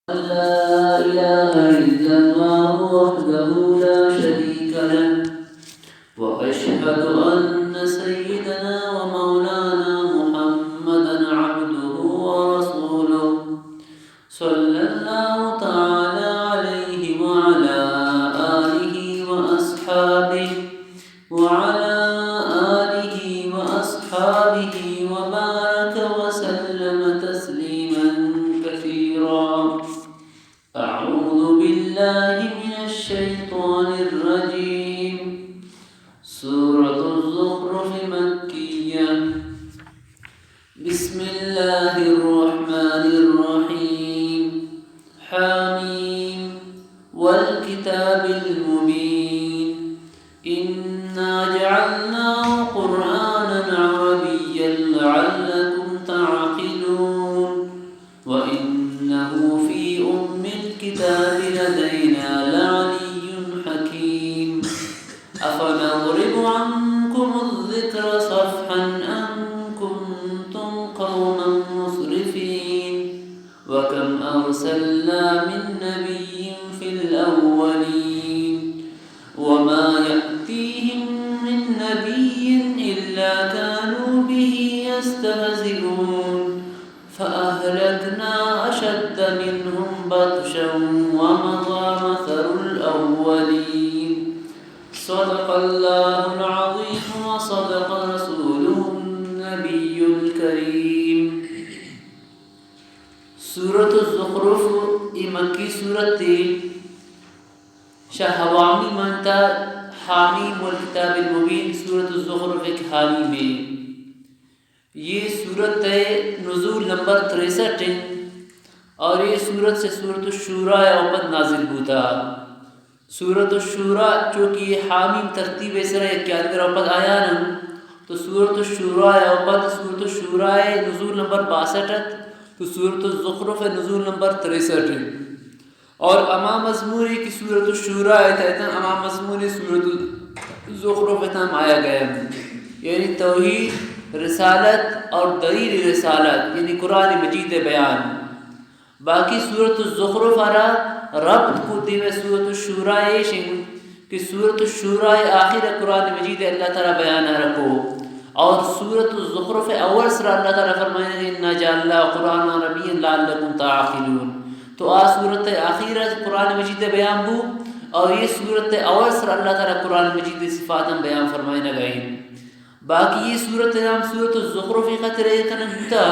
لا إله إلا الله وحده لا شريك له، وأشهد أن سيدنا ومولانا محمدا عبده ورسوله، صلى الله تعالى عليه وعلى آله وأصحابه، وعلى آله وأصحابه وبارك وسلم تسليما كثيرا. أعوذ بالله من الشيطان الرجيم. سورة الزخرف، مكية. بسم الله الرحمن الرحيم. حم. والكتاب المبين. إنا جعلناه قرآنا عربيا لعلكم تعقلون. وإنه في أم الكتاب لدينا لعلي حكيم. أفنضرب عنكم الذكر صفحا أن كنتم قوما مسرفين. وكم أرسلنا من نبي في الأولين. وما يأتيهم من نبي إلا كانوا به يستهزئون. فأهلكنا أشد منهم بطشا ومضى مثل الأولين. صدق الله العظيم وصدق رسوله النبي الكريم. سورة الزخرف، اے مکی سورتے، شہ حوامی مانتا. حامیم والکتاب المبین، سورة الزخرف ایک حامیم ہے. یہ سورت ہے نزول نمبر تریسٹھ ہیں اور یہ سورت سے سورت الشورا یا اوپت نازل بوتا. سورت الشورا، چونکہ یہ حامیم ترتیب سر ہے کہ اگر اوپت آیا نا، تو سورت الشورا یا اوپت سورت الشورا ہے نزول نمبر باسٹھ ہے، تو سورت الزخرف ہے نزول نمبر تریسٹھ ہے. اور اما مضمون کی سورت الشورا ہے، تحت اما مضمون سورت الزخرف تام آیا گیا ہے. یعنی توحید، رسالت اور دلیل رسالت، یعنی قرآن مجید بیان. باقی سورت الزخرف را ربط کو دیو سورت الشورا ایشن کہ سورت الشورا آخر قرآن مجید اللہ تعالی بیان رکھو. اور سورت الزخرف اول سر اللہ تعالی فرمائے، انا جعلناه قرآنا عربيا لعلكم تعقلون. تو آ سورت آخر قرآن مجید بیان بو، اور یہ سورت اول سر اللہ تعالی قرآن مجید صفاتاں بیان فرمائے نہ گئے. باقی یہ سورت نام سورت الزخرف خاطر ایر کنگ بوتا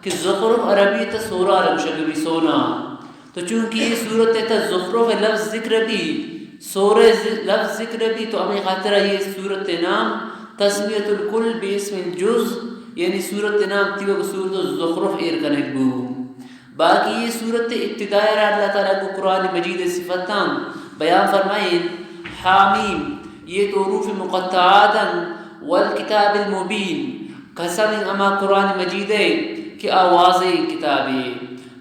کہ زخرف عربی تا سورا گوشگ بی، سونا. تو چونکہ یہ سورت تا زخرف لفظ ذکر بی، سورہ ز-، لفظ ذکر بی، تو ہمیں خاطر یہ سورت نام تسمیت الکل باسم الجزء، یعنی سورت نام تیوک سورت الزخرف ایر کنگ بو. باقی یہ سورت ابتداء را اللہ تعالی کو قرآن مجید صفتاں بیان فرمائیں. حامیم، یہ تو حروف مقطعات ہیں. والکتاب المبین، قسم اما قرآن مجید ہے کہ آ واضح کتابے.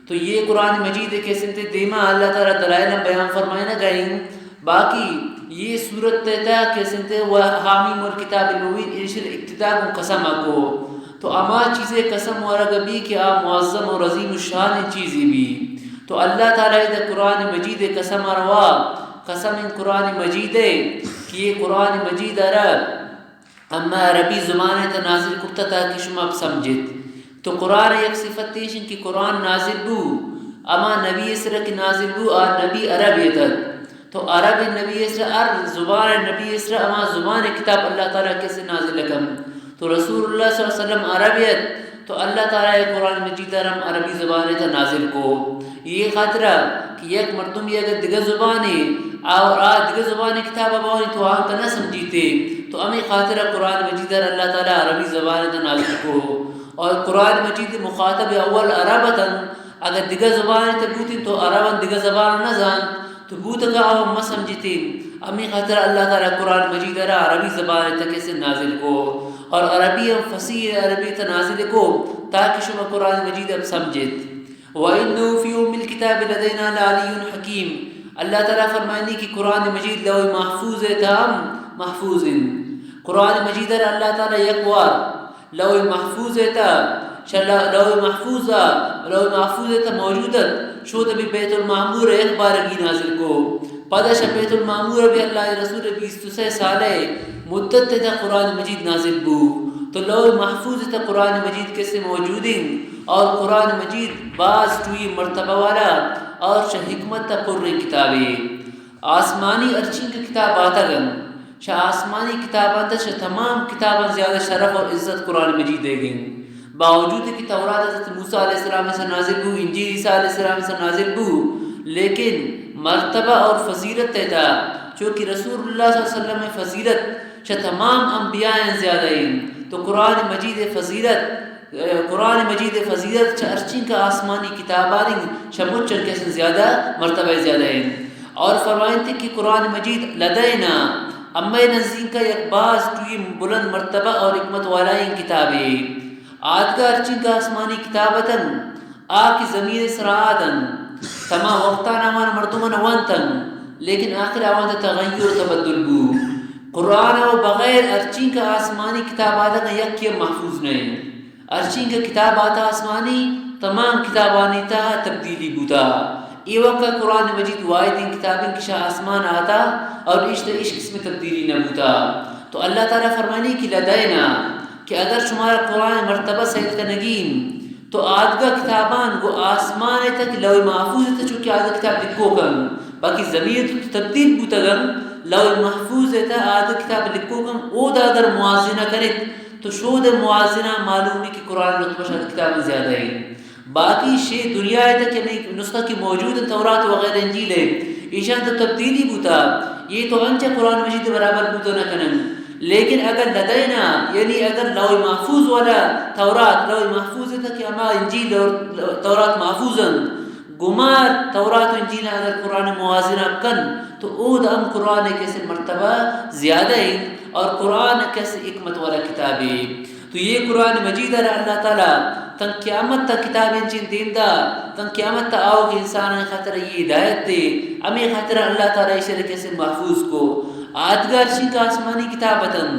تو یہ قرآن مجید ہے کہ سنتے دیما اللہ تعالی دلائل بیان فرمائے نہ گئیں. باقی یہ سورت تحتا کہ سنتے و حامیم والکتاب المبین، ایشر ابتداء کو قسم کو. تو اما چیزے قسم ورگ بی کہ آ معظم اور عظیم الشان چیزے بی. تو اللہ تعالی دا قرآن مجید قسم روا، قسم ان قرآن مجید ہے کہ یہ قرآن مجید را اما عربی زبان تا نازل کرتا تاکہ شما سمجھت. تو قرآن یک صفت ایشن کہ قرآن نازل بو، اما نبی اسرا کہ نازل بو، آ نبی عرب یتت. تو عرب نبی اسرا، ہر زبان نبی اسرا، اما زبان کتاب اللہ تعالی کسے نازل کن. تو رسول اللہ صلی اللہ علیہ وسلم عرب یت، تو اللہ تعالی قرآن مجید ہم عربی زبان تا نازل کو. یہ خاطرہ کہ یک مردم اگر دگہ زبانے اور آ دگہ زبان کتاب بوانی تو آن کا نہ سمجھیتے، تو ہمیں خاطرہ قرآن مجید اللہ تعالی عربی زبان تا نازل کو. اور قرآن مجید مخاطب اول عرب تن، اگر دگہ زبان تے بوتیں تو عرباں دگہ زبان نہ زانت، تو بوتگا آ مہ سمجھتیں. ہمے خاطر اللہ تعالی قرآن مجید را عربی زبان تک سے نازل کو، اور عربی ہم فصیح عربی تا نازل کو تاکہ شما قرآن مجید اب سمجھت. وَإِنَّهُ فِي أُمِّ الْكِتَابِ لَدَيْنَا لَعَلِيٌّ حَكِيمٌ. اللہ تعالی فرمائنی کہ قرآن مجید لوح محفوظ تا ہم محفوظ ہیں. قرآن مجید را اللہ تعالی یک وار لوح محفوظ تا، شہ لوح محفوظ، لوح محفوظ تا موجود ات. شود بی بیت المعمور یک بارگی نازل کو۔ پدا شہ بیت المعمور بی اللہ رسول بیست و سہ سالہ مدت تہ قرآن مجید نازل بو۔ تو لوح محفوظ تہ قرآن مجید کسے موجود انت اور قرآن مجید باز ٹوئی مرتبہ والا اور شہ حکمت تہ پریں کتابے۔ آسمانی ہرچینکہ کتاب آتگ انت، شہ آسمانی کتاباں تہ شہ تمام کتاباں زیادہ شرف اور عزت قرآن مجید ئیگ انت۔ باوجود کہ تورات حضرت موسیٰ علیہ السلام سر نازل بو، انجیل عیسیٰ علیہ السلام سر نازل بو، لیکن مرتبہ اور فضیلت تہ تہ، چونکہ رسول اللہ صلی اللہ علیہ وسلم فضیلت شہ تمام انبیاء زیادہ انت، تو قرآن مجید فضیلت قرآن مجید فضیلت چہ ہرچینکہ آسمانی کتابانی شہ مچن کسن زیادہ مرتبہ زیادہ انت۔ اور فرمائنت کہ قرآن مجید لدینا، امئے نزدیکا یک باز ٹوئی بلند مرتبہ اور حکمت والائیں کتابے۔ آدگہ ہرچینکہ آسمانی کتاب اتن، آ کہ زمین سرا آدن، تما وقتان آوان مردمان وانتن، لیکن آخر آوان تغیر و تبدل بو۔ قرآن و بغیر ہرچینکہ آسمانی کتاب آدگہ یکی محفوظ نہ انت۔ ہرچینکہ کتاب آتا آسمانی، تمام کتابانی تہا تبدیلی بوتا۔ اے وقت قرآن مجید واحدیں کتابیں کہ شہ آسمان آتا اور ایشتہ ہیچ قسم تبدیلی نہ بوتا۔ تو اللہ تعالیٰ فرمانی کہ لدینا، کہ اگر شمارا قرآن مرتبہ سیل کنگی انت، تو آدگہ کتابان گو آسمان تک لوح محفوظ تک چونکہ آدگہ کتاب لکھوک انت، باقی زمین تو تبدیل بوتگ انت، لوح محفوظ تک آدگہ کتاب لکھوک انت، اودا اگر موازنہ کنیت، تو شود موازنہ معلوم بی کہ قرآن رتبہ شہ کتاب زیادہ ہے۔ باقی شے دنیا ہے تک ہمیں نسخہ کی موجود ہیں، تورات وغیرہ انجیل ہے، ایشان تو تبدیلی بوتا، یہ تو انچہ قرآن مجید برابر بوتا نہ کنن۔ لیکن اگر لدینا، یعنی اگر لوح محفوظ والا تورات، لوح محفوظ تک ہما انجیل اور تورات محفوظ ہیں، گمار تورات و انجیل اگر قرآن موازنہ کن، تو اود ہم قرآن کسے مرتبہ زیادہ انت اور قرآن کسے حکمت والا کتابے۔ تو یہ قرآن مجید را اللہ تعالیٰ تن قیامت تا کتاب انچین دین دا، تن قیامت تا آؤک انسان خاطر یہ ہدایت دے، ہمیں خاطر اللہ تعالیٰ ایشر کسے محفوظ کو۔ آدگار شنک آسمانی کتاب اتن۔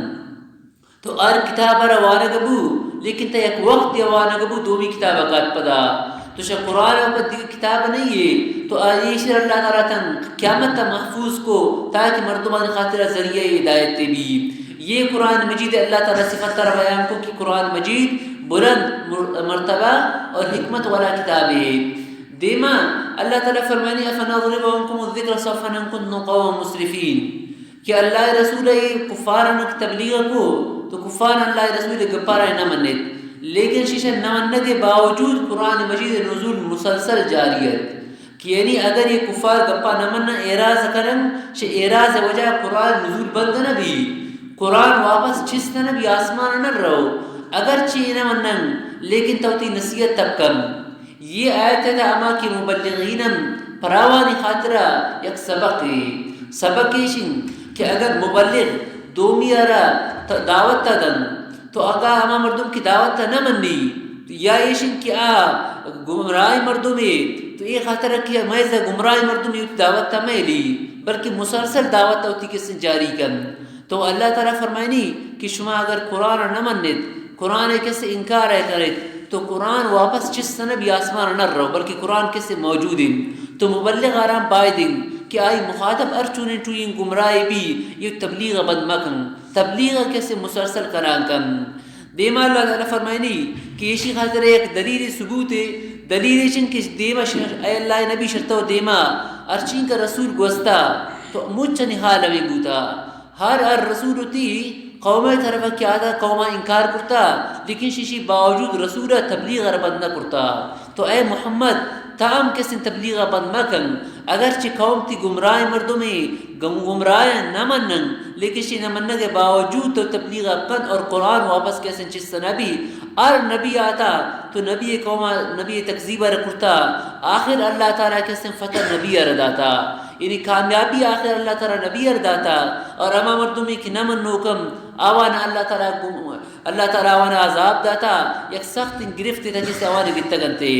تو ہر کتاب ء را وانگ بو، لیکن تہ یک وقت ء وانگ بو، دومی کتاب ء کات پدا۔ تو شہ قرآن ء پد دگہ کتاب نہیں ہے، تو آ ایشر اللہ تعالیٰ تن قیامت ء محفوظ کو، تاکہ مردمان خاطر ذریعہ ہدایت بی۔ یہ قرآن مجید اللہ تعالیٰ صفت تر بیان کو کہ قرآن مجید بلند مر-، مرتبہ اور حکمت والا کتاب ہے۔ دیما اللہ تعالیٰ فرمانی، افنضرب عنکم الذکر صفحا ان کنتم قوما مسرفین۔ کہ اللہ ء رسول ء کفاران تبلیغ کو، تو کفار اللہ ء رسول ء گپارا نہ منیت، لیکن شیشہ نہ منگ ء باوجود قرآن مجید ء نزول مسلسل جاری ات۔ کہ یعنی اگر یہ کفار گپا نہ منن، اعراض کنن، شہ اعراض ء وجہ قرآن نزول بند نہ بی، قرآن واپس چست نہ بی، آسمان نہ رو، اگرچہ یہ نہ منن، لیکن تو تی نصیحت تب کن۔ یہ آیت ء تہ ہما کہ مبلغین انت، پراوانی خاطرا یک سبق ہے۔ سبق ایش انت کہ اگر مبلغ دومی ء را ت-، دعوت ء دنت، تو اگاں ہما مردم کہ دعوت ء نہ منی، یا ایش انت کہ آ گمراہ مردمے، تو اے خاطر کہ مئے ز گمراہ مردمے وتی دعوت ء مہ لی، بلکہ مسلسل دعوت ء وتی کسے جاری کن۔ تو اللہ تعالیٰ فرمائنی کہ شما اگر قرآن ء نہ منت، قرآن ء کسے انکار ء کنت، تو قرآن واپس چست نہ بی، آسمان ء نہ رو، بلکہ قرآن کسے موجود انت۔ تو مبلغ آرام باید انت کہ آئی مخاطب ہر چونیں ٹوئیں گمراہ بی، یہ تبلیغ ء بند مکن، تبلیغ ء کسے مسلسل کنان کن۔ دیما اللہ تعالیٰ فرمائنی کہ ایشی خاطر یک دلیل ثبوت ہے، دلیل ایش انت کہ دیما شر-، اے اللہ نبی شرطہ و دیما ہرچین کا رسول گوستا تو مچنی حال ہمیں بوتا۔ ہر، ہر رسول وتی قوم ء طرف ء کہ آدگہ قوم ء انکار کرتا، لیکن شیشی باوجود رسول ء تبلیغ ء بند نہ کرتا۔ تو اے محمد، تام کسیں تبلیغ ء بند مہ کن، اگرچہ قوم تی گمراہ مردمے گم-، گمراہ نہ منن، لیکن شی نہ منگ ء باوجود تو تبلیغ ء کن اور قرآن واپس کسیں چست نہ بی۔ ہر نبی آتا تو نبی قوم ء نبی تکذیب ء کرتا، آخر اللہ تعالی کسیں فتح نبی ء داتا۔ یعنی کامیابی آخر اللہ تعالی نبی ار داتا، اور ہما مردمی کہ نہ منوکم آوان اللہ تعالی گم-، اللہ تعالی آوان عذاب داتا، یک سخت گرفت تک سے آوان گتگنتے۔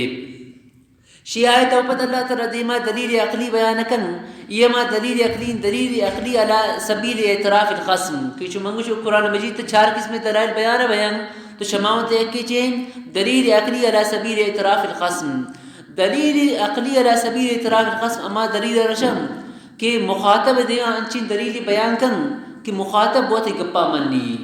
شی آیت او پد اللہ تعالی دیما دلیل عقلی بیان کن، یہ ما دلیل عقلی، دلیل عقلی علی سبیل اعتراف الخصم، کہ چو منگو چو قرآن مجید تے چار قسم دلائل بیان بیان، تو شماوت یکی چین دلیل عقلی علی سبیل اعتراف الخصم۔ دلیل عقلی علی سبیل اعتراف الخصم ہما دلیل ءَ رشم کہ مخاطب ءِ دیما انچیں دلیلے بیان کن کہ مخاطب وت اے گپا منی۔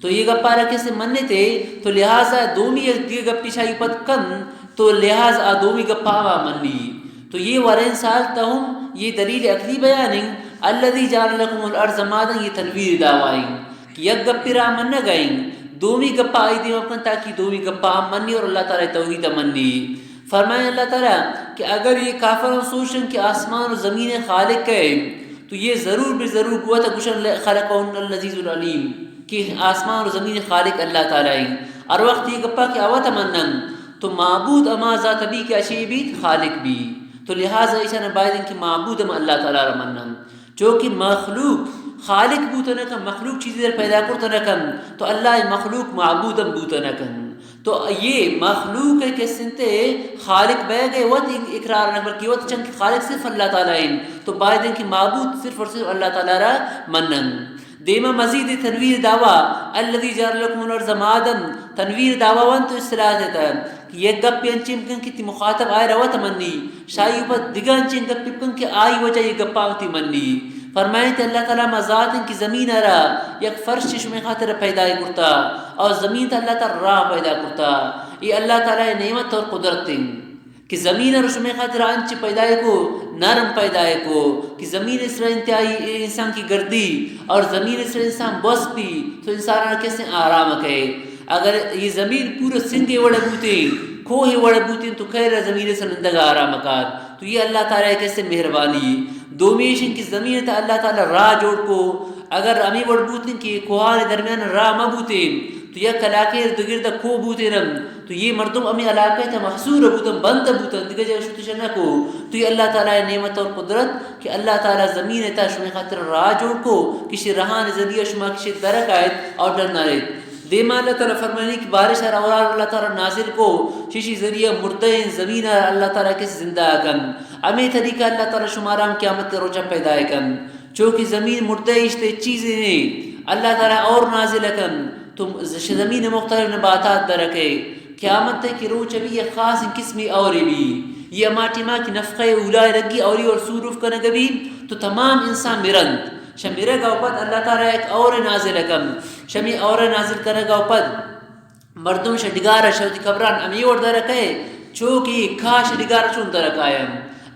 تو اے گپا را کسے منتے تو لہذا دومی یک دگہ گپے شاہی پد کن تو لہذا آ دومی گپا ہما منی۔ تو اے ورین سال تہم اے دلیل عقلی بیان انت، الذی جعل لکم الارض مہدا، اے تنویر دعوی انت کہ یک گپے را منگ ءَ انت، دومی گپا آئی دیما کن تاکہ دومی گپا ہم منی اور اللہ تعالی توحید ءَ منی۔ فرمائے اللہ تعالی کہ اگر اے کافراں سوچن کہ آسمان و زمین ءِ خالق کئے، تو اے ضرور بہ ضرور گوت گوشن خلقہن العزیز العلیم، کہ آسمان و زمین ءِ خالق اللہ تعالی انت۔ ہر وقت اے گپا کہ آ وت منن تو معبود ہما ذات بی کہ اشی بیت خالق بی۔ تو لہذا ایشان باید انت کہ معبود ہم اللہ تعالی را منن۔ چونکہ مخلوق خالق بوت نہ کن، مخلوق چیزے در پیدا کرت نہ کن، تو اللہ ءِ مخلوق معبود ہم بوت نہ کن۔ تو اے مخلوق ءِ کس انت خالق بیگ ءَ وت اقرار نہ، بلکہ وت چنکہ خالق صرف اللہ تعالی انت، تو باید انت کہ معبود صرف اور صرف اللہ تعالی را منن۔ دیما مزید تنویر دعوی، الذی جعل لکم الارض مہدا، تنویر دعوی ونت تو اصطلاح دیتا۔ کہ یک گپے انچیں بکن کہ تی مخاطب آئرا وت منی، شاہی پد دگہ انچیں گپے بکن کہ آئی وجہ اے گپا وتی منی۔ فرمائیت اللہ تعالی ہما ذات انت کہ زمین ءَ را یک فرش شمئے خاطر پیدا کرتا اور زمین ءَ تہ اللہ تعالی راہ پیدا کرتا۔ اے اللہ تعالی نعمت اور قدرت انت کہ زمین ءَ را شمئے خاطر انچ پیدا کو، نرم پیدا کو کہ زمین ءِ سر انتہائی انسان کی گردی اور زمین ءِ سر انسان بس بی تو انسان ءَ کسے آرام کئے۔ اگر اے زمین پورا سنگے وڑ بوتیں، کوہے وڑ بوتیں، تو خیر زمین سر نندگ آرام کار۔ تو اے اللہ تعالی کسے مہربانی۔ دومی ایش انت کہ زمین تہ اللہ تعالی راہ جوڑ کو۔ اگر ہمے وڑ بوتیں کہ کوہانی درمیان راہ مہ بوتیں، تو یک علاقے دگرد کوہ بوتیں، تو اے مردم ہمے علاقے تہ محصور بوتن، بند بوتن، دگہ جگہ شتش نہ کو۔ تو اے اللہ تعالی نعمت اور قدرت کہ اللہ تعالی زمین تہ شمئے خاطر راہ جوڑ کو، کسی راہان ذریعہ شما کسی درک آئیت اور ڈن آئیت۔ دیما اللہ تعالی فرمانی کہ بارش ءَ را اور اللہ تعالی نازل کو، چیشی ذریعہ مردہ زمین ءَ اللہ تعالی کس زندہ کن۔ ہمے طریقہ اللہ تعالی شمارا ہم قیامت روچا پیدا کن۔ چونکہ زمین مردہ اشتے چیزے نے، اللہ تعالی اور نازل کن، تو زمین مختلف نباتات درکے۔ قیامت کہ روچ بی یک خاص قسمی اور بی۔ اے ہما ٹیما کہ نفخہ اولا لگی اوری اور سور اف کنگ بی، تو تمام انسان مرند۔ شہ مرگ ءَ پد اللہ تعالی یک اور نازل کن۔ شمی اور نازل کنگ ءَ پد مردم شہ ڈگار ءَ شہ وتی قبران ہمے وڑ در کئے، چو کہ کاہ شہ ڈگار ءَ چون در کاین۔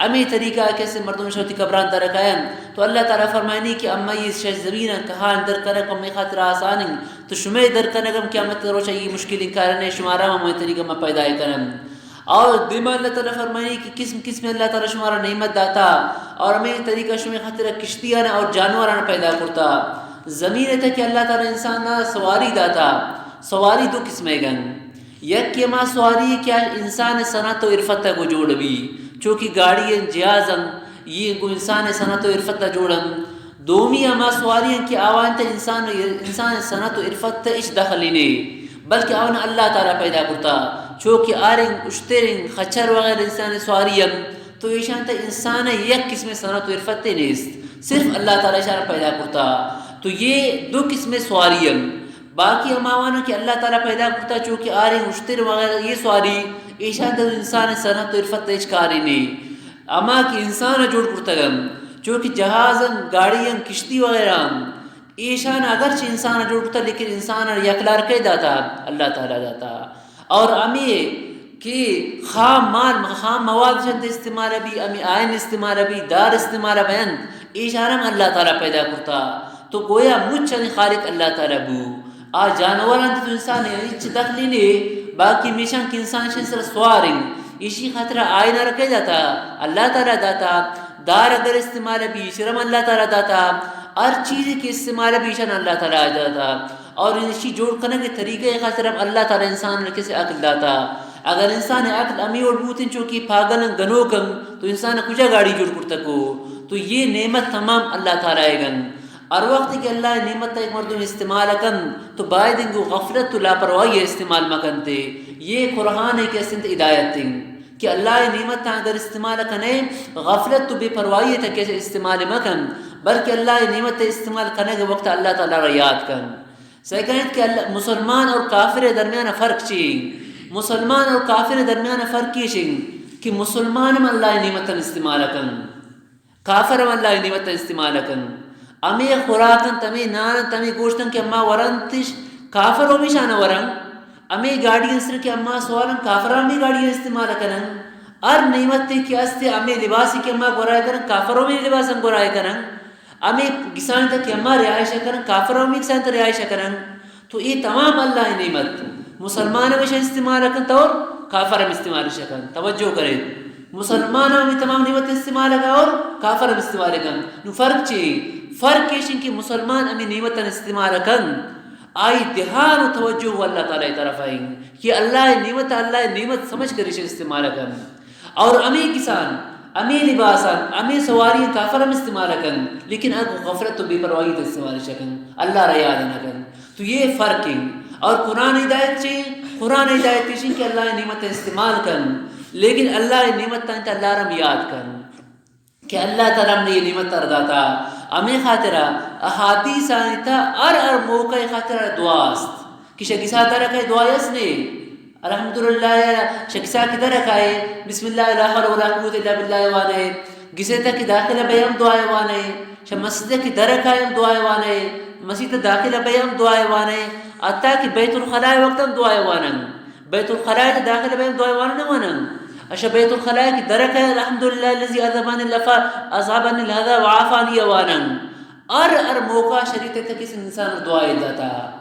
ہمے طریقہ ءَ کسے مردم شہ وتی قبران در کاین۔ تو اللہ تعالی فرمائنی کہ اما اے شہ زمین ءَ کاہان در کنگ پہ مئے خاطر آسان انت، تو شمئے در کنگ ہم قیامت روچ ءَ اے مشکلیں کار نے، شمارا ہم ہمے طریقہ ما پیدا کنن۔ اور دیما اللہ تعالی فرمائنی کہ قسم قسم اللہ تعالی شمارا نعمت داتا اور ہمے طریقہ شمئے خاطر کشتیان اور جانوران پیدا کرتا۔ زمین ءِ تہ کہ اللہ تعالی انسان ءَ سواری داتا، سواری دو قسمے گن۔ یک ہما سواری کہ انسان صنعت و عرفت ءَ گو جوڑ بی، چو کہ گاڑی انت، جہاز انت، اے گو انسان صنعت و عرفت ءَ جوڑ انت۔ دومی ہما سواری انت کہ آوان تہ انسان، انسان صنعت و عرفت ءَ ہچ دخل نے، بلکہ آوان اللہ تعالی پیدا کرتا، چو کہ آریں اشتریں خچر وغیرہ انسان سواری انت۔ تو ایشان تہ انسان ءَ یک قسم صنعت و عرفت نیست، صرف اللہ تعالی ایشان پیدا کرتا۔ تو اے دو قسم سواری انت۔ باقی ہماوانا کہ اللہ تعالی پیدا کرتا، چو کہ آریں اشتر وغیرہ اے سواری، ایشان تہ انسان صنعت و عرفت ہچ کاری نے۔ ہما کہ انسان جوڑ کرتگ انت، چو کہ جہاز انت، گاڑی انت، کشتی وغیرہ انت، ایشان اگرچہ انسان جوڑ کرتا، لیکن انسان یکلار کئے داتا؟ اللہ تعالی داتا۔ اور ہمے کہ خام مال، خام مواد چند استعمال بی، ہمے آئین استعمال بی، دار استعمال بینت، ایشان ہم اللہ تعالی پیدا کرتا۔ تو گویا مچانی خالق اللہ تعالی بو۔ آ جانوران تہ تو انسان ہچ دخلی نے، باقی میشان کہ انسان شن سر سوار انت، ایشی خاطر آئین را کئے داتا؟ اللہ تعالی داتا۔ دار اگر استعمال بی، ایشرم اللہ تعالی داتا۔ ہر چیزے کہ استعمال بی، ایشان اللہ تعالی داتا۔ اور ایشی جوڑ کنگ ءِ طریقہ ءِ خاطر ہم اللہ تعالی انسان ءَ کسے عقل داتا۔ اگر انسان ءِ عقل ہمے وڑ بوتیں چو کہ پاگل انت، گنوک انت، تو انسان ءَ کجا گاڑی جوڑ کرتگ کو؟ تو اے نعمت تمام اللہ تعالی ءِ گن۔ ہر وقت کہ اللہ ءِ نعمت ءَ یک مردم استعمال کن تو باید انت گو غفلت و لاپرواہی ءَ استعمال مکنتے۔ اے قرآن ءِ کہ است انت ہدایت انت کہ اللہ ءِ نعمت ءَ اگر استعمال کنے، غفلت و بے پرواہی ءِ تہ کہ استعمال مکن، بلکہ اللہ ءِ نعمت ءِ استعمال کنگ ءِ وقت اللہ تعالی را یاد کن۔ سیکا انت کہ اللہ، مسلمان اور کافر ءِ درمیان فرق چی انت؟ مسلمان اور کافر ءِ درمیان فرق ایش انت کہ مسلمان ہم اللہ ءِ نعمتاں استعمال کن، کافر ہم اللہ ءِ نعمتاں استعمال کن۔ ہمے خوراک انت، ہمے نان انت، ہمے گوشت انت کہ اما ورنتش، کافر ہم ایشان ورن۔ ہمے گاڑی انت سر کہ اما سوار انت، کافر ہم ہمے گاڑی استعمال کنن۔ ہر نعمتے کہ استے، ہمے لباسے کہ اما گورائے کنن، کافر ہم ہمے لباساں گورائے کنن۔ ہمے گسانی تہ کہ اما رہائش کنن، کافر ہم ہمے گسانی تہ رہائش کنن۔ تو اے تمام اللہ ءِ نعمت، مسلمان ہم ایشاں استعمال کنت اور کافر ہم استعمال ایشاں کنت۔ توجہ کرے، مسلمان ہم ہمے تمام نعمت استعمال کنت اور کافر ہم استعمال کنت۔ نو فرق چی؟ فرق ایش انت کہ مسلمان ہمے نعمتاں استعمال کنت، آئی دھیان و توجہ اللہ تعالی ءِ طرف انت کہ اللہ ءِ نعمت، اللہ ءِ نعمت سمجھ کر ایشاں استعمال کنت۔ اور ہمے گسان، ہمے لباسان، ہمے سواری کافر ہم استعمال کن، لیکن اگو غفلت و بے پرواہی تہ استعمال ایشاں کن، اللہ را یاد نہ کن۔ تو اے فرق انت۔ اور قرآن ءِ ہدایت چی؟ قرآن ءِ ہدایت ایش انت کہ اللہ ءِ نعمت استعمال کن، لیکن اللہ ءِ نعمتاں تہ اللہ را ہم یاد کن کہ اللہ تعالی ہم نے اے نعمت ترا داتا۔ ہمے خاطرا احادیثانی تہ ہر، ہر موقع خاطرا دعا است کہ شہ گسا درکائے دعا است نے۔ الحمدللہ، شہ گسا کہ درکائے، بسم اللہ، لا حول ولا قوت الا باللہ وانے۔ گسے تہ کہ داخل بئے ہم دعا وانے۔ شہ مسجد کہ درکائے ہم دعا وانے۔ مسجد داخل بئے ہم دعا وانے۔ حتی کہ بیت الخلا وقت ہم دعا وانن۔ بیت الخلا تہ داخل بئے ہم دعا وانن نہ وانن؟ اشہ بیت الخلا کہ درکائے، الحمدللہ الذی اذهب عنی الف-، اذهب عنی الاذی وعافانی وانن۔ ہر، ہر موقع شریعت تہ کس انسان دعا داتا۔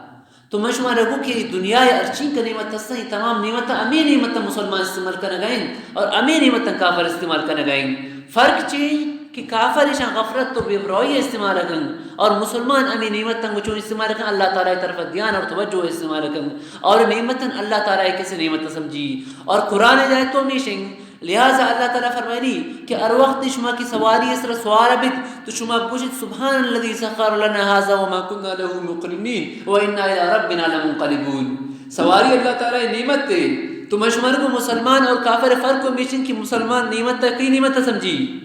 تو من شما را گوں کہ دنیا ءِ ہرچی کہ نعمت ہستن، اے تمام نعمت، ہمے نعمت مسلمان استعمال کنگا انت اور ہمے نعمت کافر استعمال کنگا انت۔ فرق چی؟ کہ کافر ایشاں غفلت و بے پرواہی استعمال کن اور مسلمان ہمے نعمتاں گوں چون استعمال کن، اللہ تعالی ءِ طرف دھیان اور توجہ استعمال کن اور نعمتاں اللہ تعالی ءِ کسے نعمت سمجھی۔ اور قرآن ءِ ہدایت تو ہمیش انت۔ لہذا اللہ تعالی فرمائنی کہ ہر وقت شما کہ سواری ءِ سر سوار بیت تو شما گوشت، سبحان الذی سخر لنا هذا وما كنا له مقرنین وانا الی ربنا لمنقلبون۔ سواری اللہ تعالی ءِ نعمت ہے۔ تو من شما گوں مسلمان اور کافر ءِ فرق ہمیش انت کہ مسلمان نعمت ءَ، کئی نعمت ءَ سمجھی؟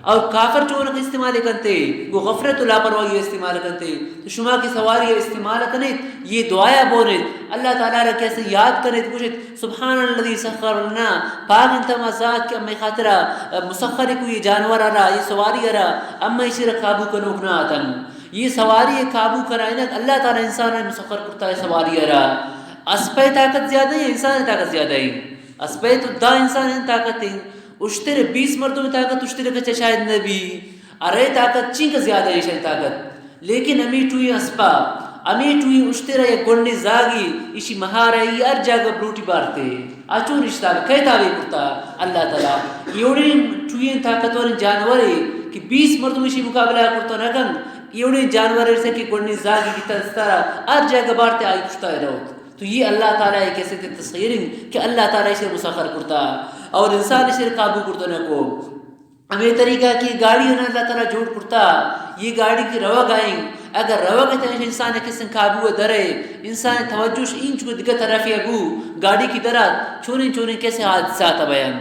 اور کافر چونک استعمال کنتے، گوں غفلت و لاپرواہی استعمال کنتے۔ تو شما کہ سواری ءَ استعمال کنیت، اے دعایا بولیت، اللہ تعالی را کسے یاد کنیت، گوشیت، سبحان الذی سخر لنا، پاک انت ہما ذات کہ ہمے خاطرا مسخر کو اے جانور ءَ را، اے سواری ءَ را، اما ایشی را قابو کنوک نہ اتن۔ اے سواری ءِ قابو کنائینگ اللہ تعالی انسان ءَ مسخر کرتا اے سواری ءَ را۔ اسپ ءِ طاقت زیادہ ہے، انسان ءِ طاقت زیادہ ہے۔ اسپ ءِ تو دہ انسان ءِ طاقت ہے۔ اشتر بیس مردم ءِ طاقت اشتر ءِ کچ ءَ شاید نہ بی۔ ارے طاقت چینکہ زیادہ ہے ایشی طاقت۔ لیکن ہمے ٹوہیں اسپا، ہمے ٹوہیں اشتر ءَ یک گونڈیں زاگے، ایشی مہار ءَ، اے ہر جاگہ بلوٹی بارتے۔ آ چون ایشی تاب، کئے تابع کرتا؟ اللہ تعالی۔ اے وڑیں ٹوہیں طاقتوریں جانورے کہ بیس مردم ایشی مقابلہ کرتا نہ کن، اے وڑیں جانورے کہ گونڈیں زاگے گیتا دستا را ہر جاگہ بارتے آئی پشتا روت۔ تو اے اللہ تعالی ءِ کسے تے تسخیر انت کہ اللہ تعالی ایشی مسخر کرتا اور انسان ایشی قابو کرتا نہ کو۔ ہمے طریقہ کہ گاڑی ءَ اللہ تعالی جوڑ کرتا، اے گاڑی کہ روگ ءَ ایں، اگر روگ ءَ تہ انسان ءِ کسے قابو ءَ درے، انسان ءِ توجہ ش اینچو دگہ طرفے بو، گاڑی کہ درات، چونیں چونیں کسے حادثات بیان۔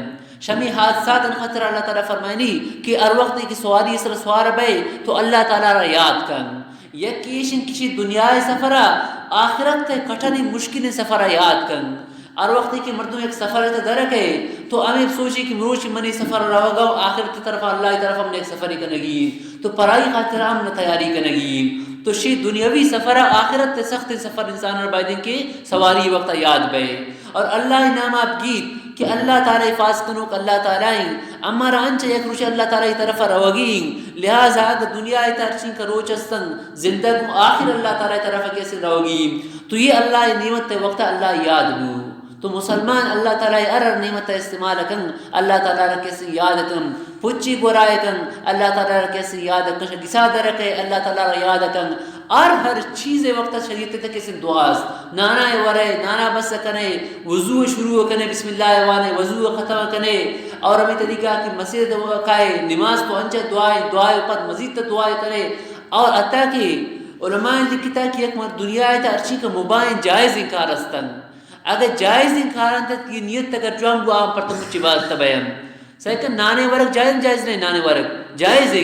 شہ ہمے حادثات ءِ خاطرا اللہ تعالی فرمائنی کہ ہر وقت کہ سواری ءِ سر سوار بئے تو اللہ تعالی را یاد کن۔ یک ایش انت کہ چہ دنیا ءِ سفر ءَ آخرت ءِ کٹھنیں مشکلیں سفر ءَ یاد کن۔ ہر وقتے کہ مردم یک سفر ءَ تہ در کئے تو ہمے سوچے کہ مروچی منی سفر روگ ءَ آخرت ءِ طرف، اللہ ءِ طرف ہم یک سفرے کنگی انت۔ تو پرائی خاطر ہم نہ تیاری کنگی انت۔ تو شی دنیاوی سفر ءَ آخرت ءِ سختیں سفر انسان ءَ باید انت کہ سواری وقت ءَ یاد بئے۔ اور اللہ ءِ نام ءَ بگیت کہ اللہ تعالی ءِ حفاظ کنوک اللہ تعالی انت۔ ہمارا انچ یک روچ اللہ تعالی ءِ طرف ءَ روگی انت۔ لہذا اگہ دنیا ءِ تہ ہرچینکہ روچ استن، زندگ و آخر اللہ تعالی ءِ طرف ءَ کسے روگی انت۔ تو اے اللہ ءِ نعمت ءِ وقت ءَ اللہ ءَ یاد بو۔ تو مسلمان اللہ تعالی ءِ ہر ہر نعمت ءَ استعمال کن، اللہ تعالی را کسے یاد کن، پچی گورائے کن، اللہ تعالی را کسے یاد کن، شہ گسا در کئے، اللہ تعالی را یاد کن۔ ہر ہر چیز ءِ وقت ءَ شریعت ءِ تہ کسے دعا است۔ نانا ءَ ورئے، نانا بس کنے، وضو ءَ شروع کنے، بسم اللہ ءَ وانے، وضو ءَ ختم کنے، اور ہمے طریقہ کہ مسجد ءَ کائے، نماز تو انچہ دعا ءَ، دعا ءَ پد مزید تہ دعا ءَ کنے، اور حتی کہ علماء ءَ لکھتا کہ یک مر دنیا ءِ تہ ہرچی کہ مباح جائزیں کار استن، اگہ جائزیں کار انت، اے نیت اگر جوان بو، آ پرتم مچی عبادت بیان۔ سیکن نانے ورگ جائز، جائز نہیں، نانے ورگ جائز ہے۔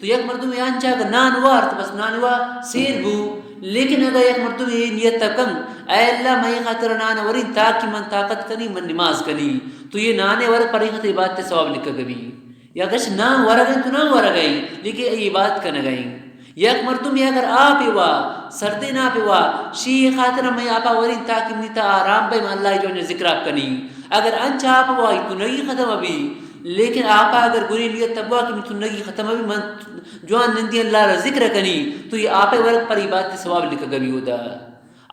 تو یک مردمے انچا اگہ نان وارت، بس نان وا سیر بو، لیکن اگہ یک مردمے اے نیت ء کن، اے اللہ، من اے خاطر نان ورین تاکہ من طاقت کنی، من نماز کنی، تو اے نانے ورگ پر اے خاطر عبادت ثواب لکھگ بی۔ یا گش نان ورگ انت تو نان ورگ ء، لیکن اے عبادت کنگ ء۔ یک مردمے اگر آپے وا، سردین آپے وا، شی اے خاطر من آپا ورین تاکہ منی تا آرام بے، من اللہ جوان ذکر آپ کنی۔ اگر انچ آپ وا، تنگی ختم بی، لیکن آپا اگر گری نیت تبوا کہ من تنگی ختم بی، من جوان نندی اللہ را ذکر کنی، تو اے آپے ورگ پر عبادت ثواب لکھگ بی اودا۔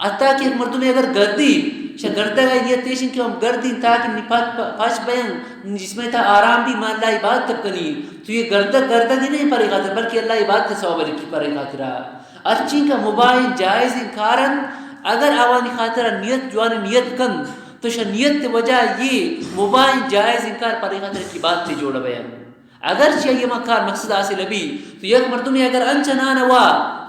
حتیٰ کہ یک مردمے اگر گردی، شہ گردگ ء نیت ایش انت کہ ہم گردی تاکہ منی پت پ-، پش بیاں، منی جسم ء تا آرام بی، من اللہ عبادت کنی، تو اے گردگ گردگ ہی نہیں پرے خاطر، بلکہ اللہ عبادت ثواب لکھی پرے خاطرا۔ ہرچی کہ مباح جائز کارن، اگر آوانی خاطر نیت، جوان نیت کن، تو شہ نیت وجہ اے مباح جائز کار پرے خاطر کی عبادت جوڑ بیاں۔ اگرچہ آئی ہما کار مقصد حاصل بی، تو یک مردمے اگر انچ نان وا،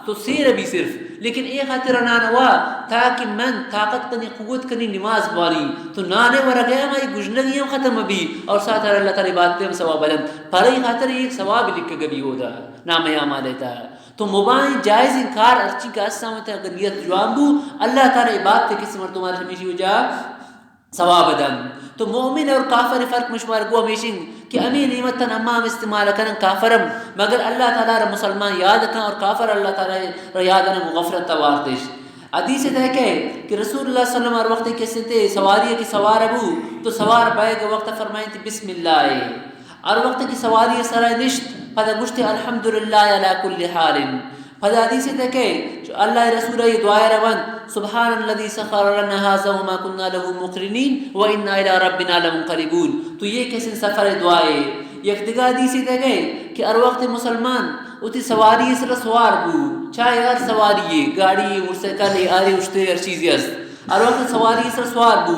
تو سیر بی صرف، لیکن اے خاطر نان وا تاکہ من طاقت کنی، قوت کنی، نماز بوانی، تو نانے ورگ ء ہم آئی گژنگی ہم ختم بی اور ساتھ اللہ تعالی بات ہم ثواب دنت، پر اے خاطر ایک ثواب لکھگ بی اودا نام اعمال تا۔ تو مباح جائز کار ہرچی کہ اساں وتا اگر نیت جوان بو، اللہ تعالی بات کسی مردم ہمیشی وجہ ثواب دنت۔ تو مؤمن اور کافر فرق مشمار گو ہمیشنگ کہ ہمیں نعمتن ہما ہم استعمال کنن کافرم، مگر اللہ تعالی را مسلمان یاد کن اور کافر اللہ تعالی را یاد نہ گو غفلت توارتش۔ حدیث تہ کہ، کہ رسول اللہ صلی اللہ علیہ وسلم ہر وقت کسی تے سواری کی سوار ابو، تو سوار بائے کے وقت فرمائیں تے بسم اللہ۔ ہر وقت کی سواری سرا نشت، پدا گشتے الحمدللہ علی کل حال۔ پدا حدیث تہ کہ اللہ رسول یہ دعا روان، سبحان الذي سخر لنا هذا وما كنا له مقرنين وإنا إلى ربنا لمنقلبون۔ تو یہ کسن سفر دعائے۔ یک دگہ حدیث تہ کہ، کہ ہر وقت مسلمان اتی سواری سر سوار بو، چاہے ہر سواری، گاڑی، موٹر سائیکل، آرے اشترے ہر چیزی است۔ ہر وقت سواری سر سوار بو،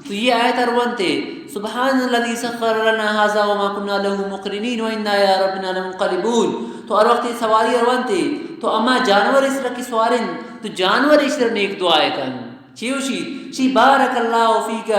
تو یہ آیت ار ونتے، سبحان الذي سخر لنا هذا وما كنا له مقرنين وإنا إلى ربنا لمنقلبون۔ تو ہر وقت سواری ار ونتے، تو اما جانور اس رکی سوارن، تو جانور اس نیک دعائے کن۔ چیوشی، چی بارک اللہ فیک،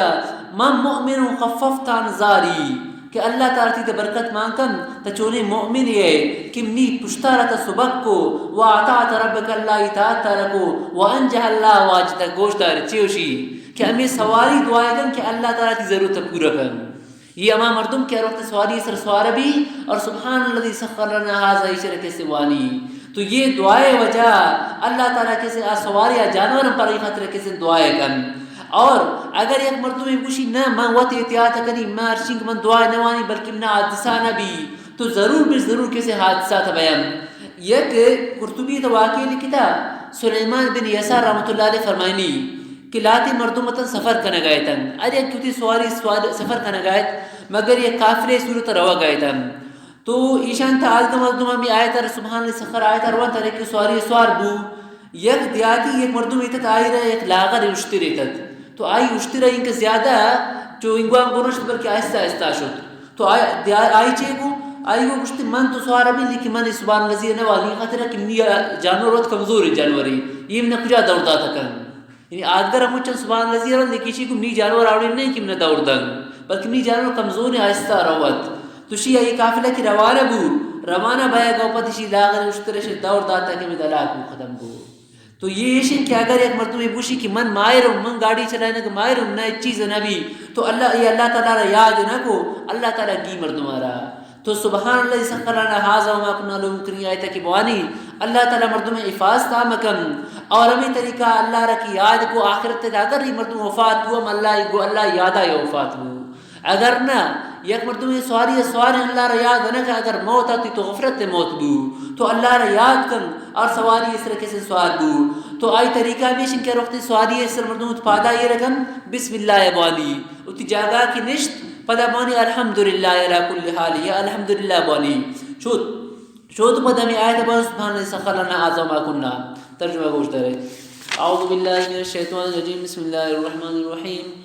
من مؤمن خففت عن زاری۔ کہ اللہ تعالی تئی تہ برکت مان کن، تہ چونیں مؤمن ئے کہ منی پشتارا تہ سبک کو، و اطعت ربک، اللہ اطاعت تارا کو، و انجح اللہ واجتک، گوش دار چیوشی کہ ہمیں سواری دعائے کن کہ اللہ تعالی تئی ضرورت پورا کن۔ یہ ہما مردم کہ ہر وقت سواری سر سوار بی اور سبحان الذي سخر لنا هذا ایشر کسے وانی۔ تو یہ دعائے وجہ اللہ تعالی کسے آ سواری آ جانور پر خاطر کسے دعائے کن۔ اور اگر یک مردمے گوشی، نہ، من وت احتیاط کنی، من ہرچینکہ من دعا نہ وانی، بلکہ من حادثہ نہ بی، تو ضرور بہ ضرور کسے حادثہ تہ بیان۔ یک قرطبی تو واقعی لکھتا، سلیمان بن یسار رحمۃ اللہ علیہ فرمائنی کہ لاتی مردم وطن سفر کنگا اتن، ہر یک وتی سواری سوار سفر کنگا ات، مگر یک قافلے صورت روگا اتن۔ تو ایشان تہ آدگہ مردم ہمی آیت ار سبحان اللہ سخر آیت ار وانت، ہر یکے سواری سوار بو۔ یک دیہاتی یک مردم ایتت، آئی را یک لاغر اشتر ایتت۔ تو آئی اشتر اینکہ زیادہ چو انگوان گرشت، بلکہ آہستہ آہستہ شت۔ تو آئی، دیا-، آئی چے گو؟ آئی گو گوشتی، من تو سوار بی، لیکن من سبحان اللہ نہ وانی، خاطر کہ منی جانور وت کمزور جانوری، یہ من کجا دور داتا کن۔ یعنی آدگر ہم چن سبحان اللہ زیر، لیکن ایشی گو منی جانور آوڑی نہیں کہ من دور دن، بلکہ منی جانور کمزور آہستہ روت۔ تو شی آئی قافلہ کی روانہ بو، روانہ بیا گو پت ایشی لاغر اشترش دور داتا کہ من ہلاک بو، ختم بو۔ تو یہ ایشن کہ اگر یک مردمے بوشی کہ من ماہرم، من گاڑی چلائنگ ماہرم، نہ ہچ چیز نہ بی، تو اللہ، یہ اللہ تعالی را یاد نہ کو، اللہ تعالی گی مردم را۔ تو سبحان الذي سخر لنا هذا وما كنا له مقرنين آیت کہ بوانی، اللہ تعالی مردم حفاظت ہم کن۔ اور ہمیں طریقہ اللہ را کی یاد کو، آخرت تک اگر یہ مردم وفات ہوا، ہم اللہ گو، اللہ یادا یہ وفات ہو۔ اگر نہ، یک مردم سواری سوار اللہ را یاد نہ کہ اگر موت آتی تو غفلت موت بو، تو اللہ را یاد کن اور سواری اس طرح کسے سوار بو۔ تو آئی طریقہ ہمیشن کہ وقت سواری اس طرح مردم پادا یہ رکن، بسم اللہ بوانی۔ وتی جاگہ کہ نشت، پدا بوانی الحمدللہ علی کل حال، یا الحمدللہ بوانی۔ شوت، شوت پدا ہمیں آیت بوان، سبحان الذي سخر لنا هذا وما كنا۔ ترجمہ گوش دارے۔ اعوذ باللہ من الشیطان الرجیم، بسم اللہ الرحمن الرحیم۔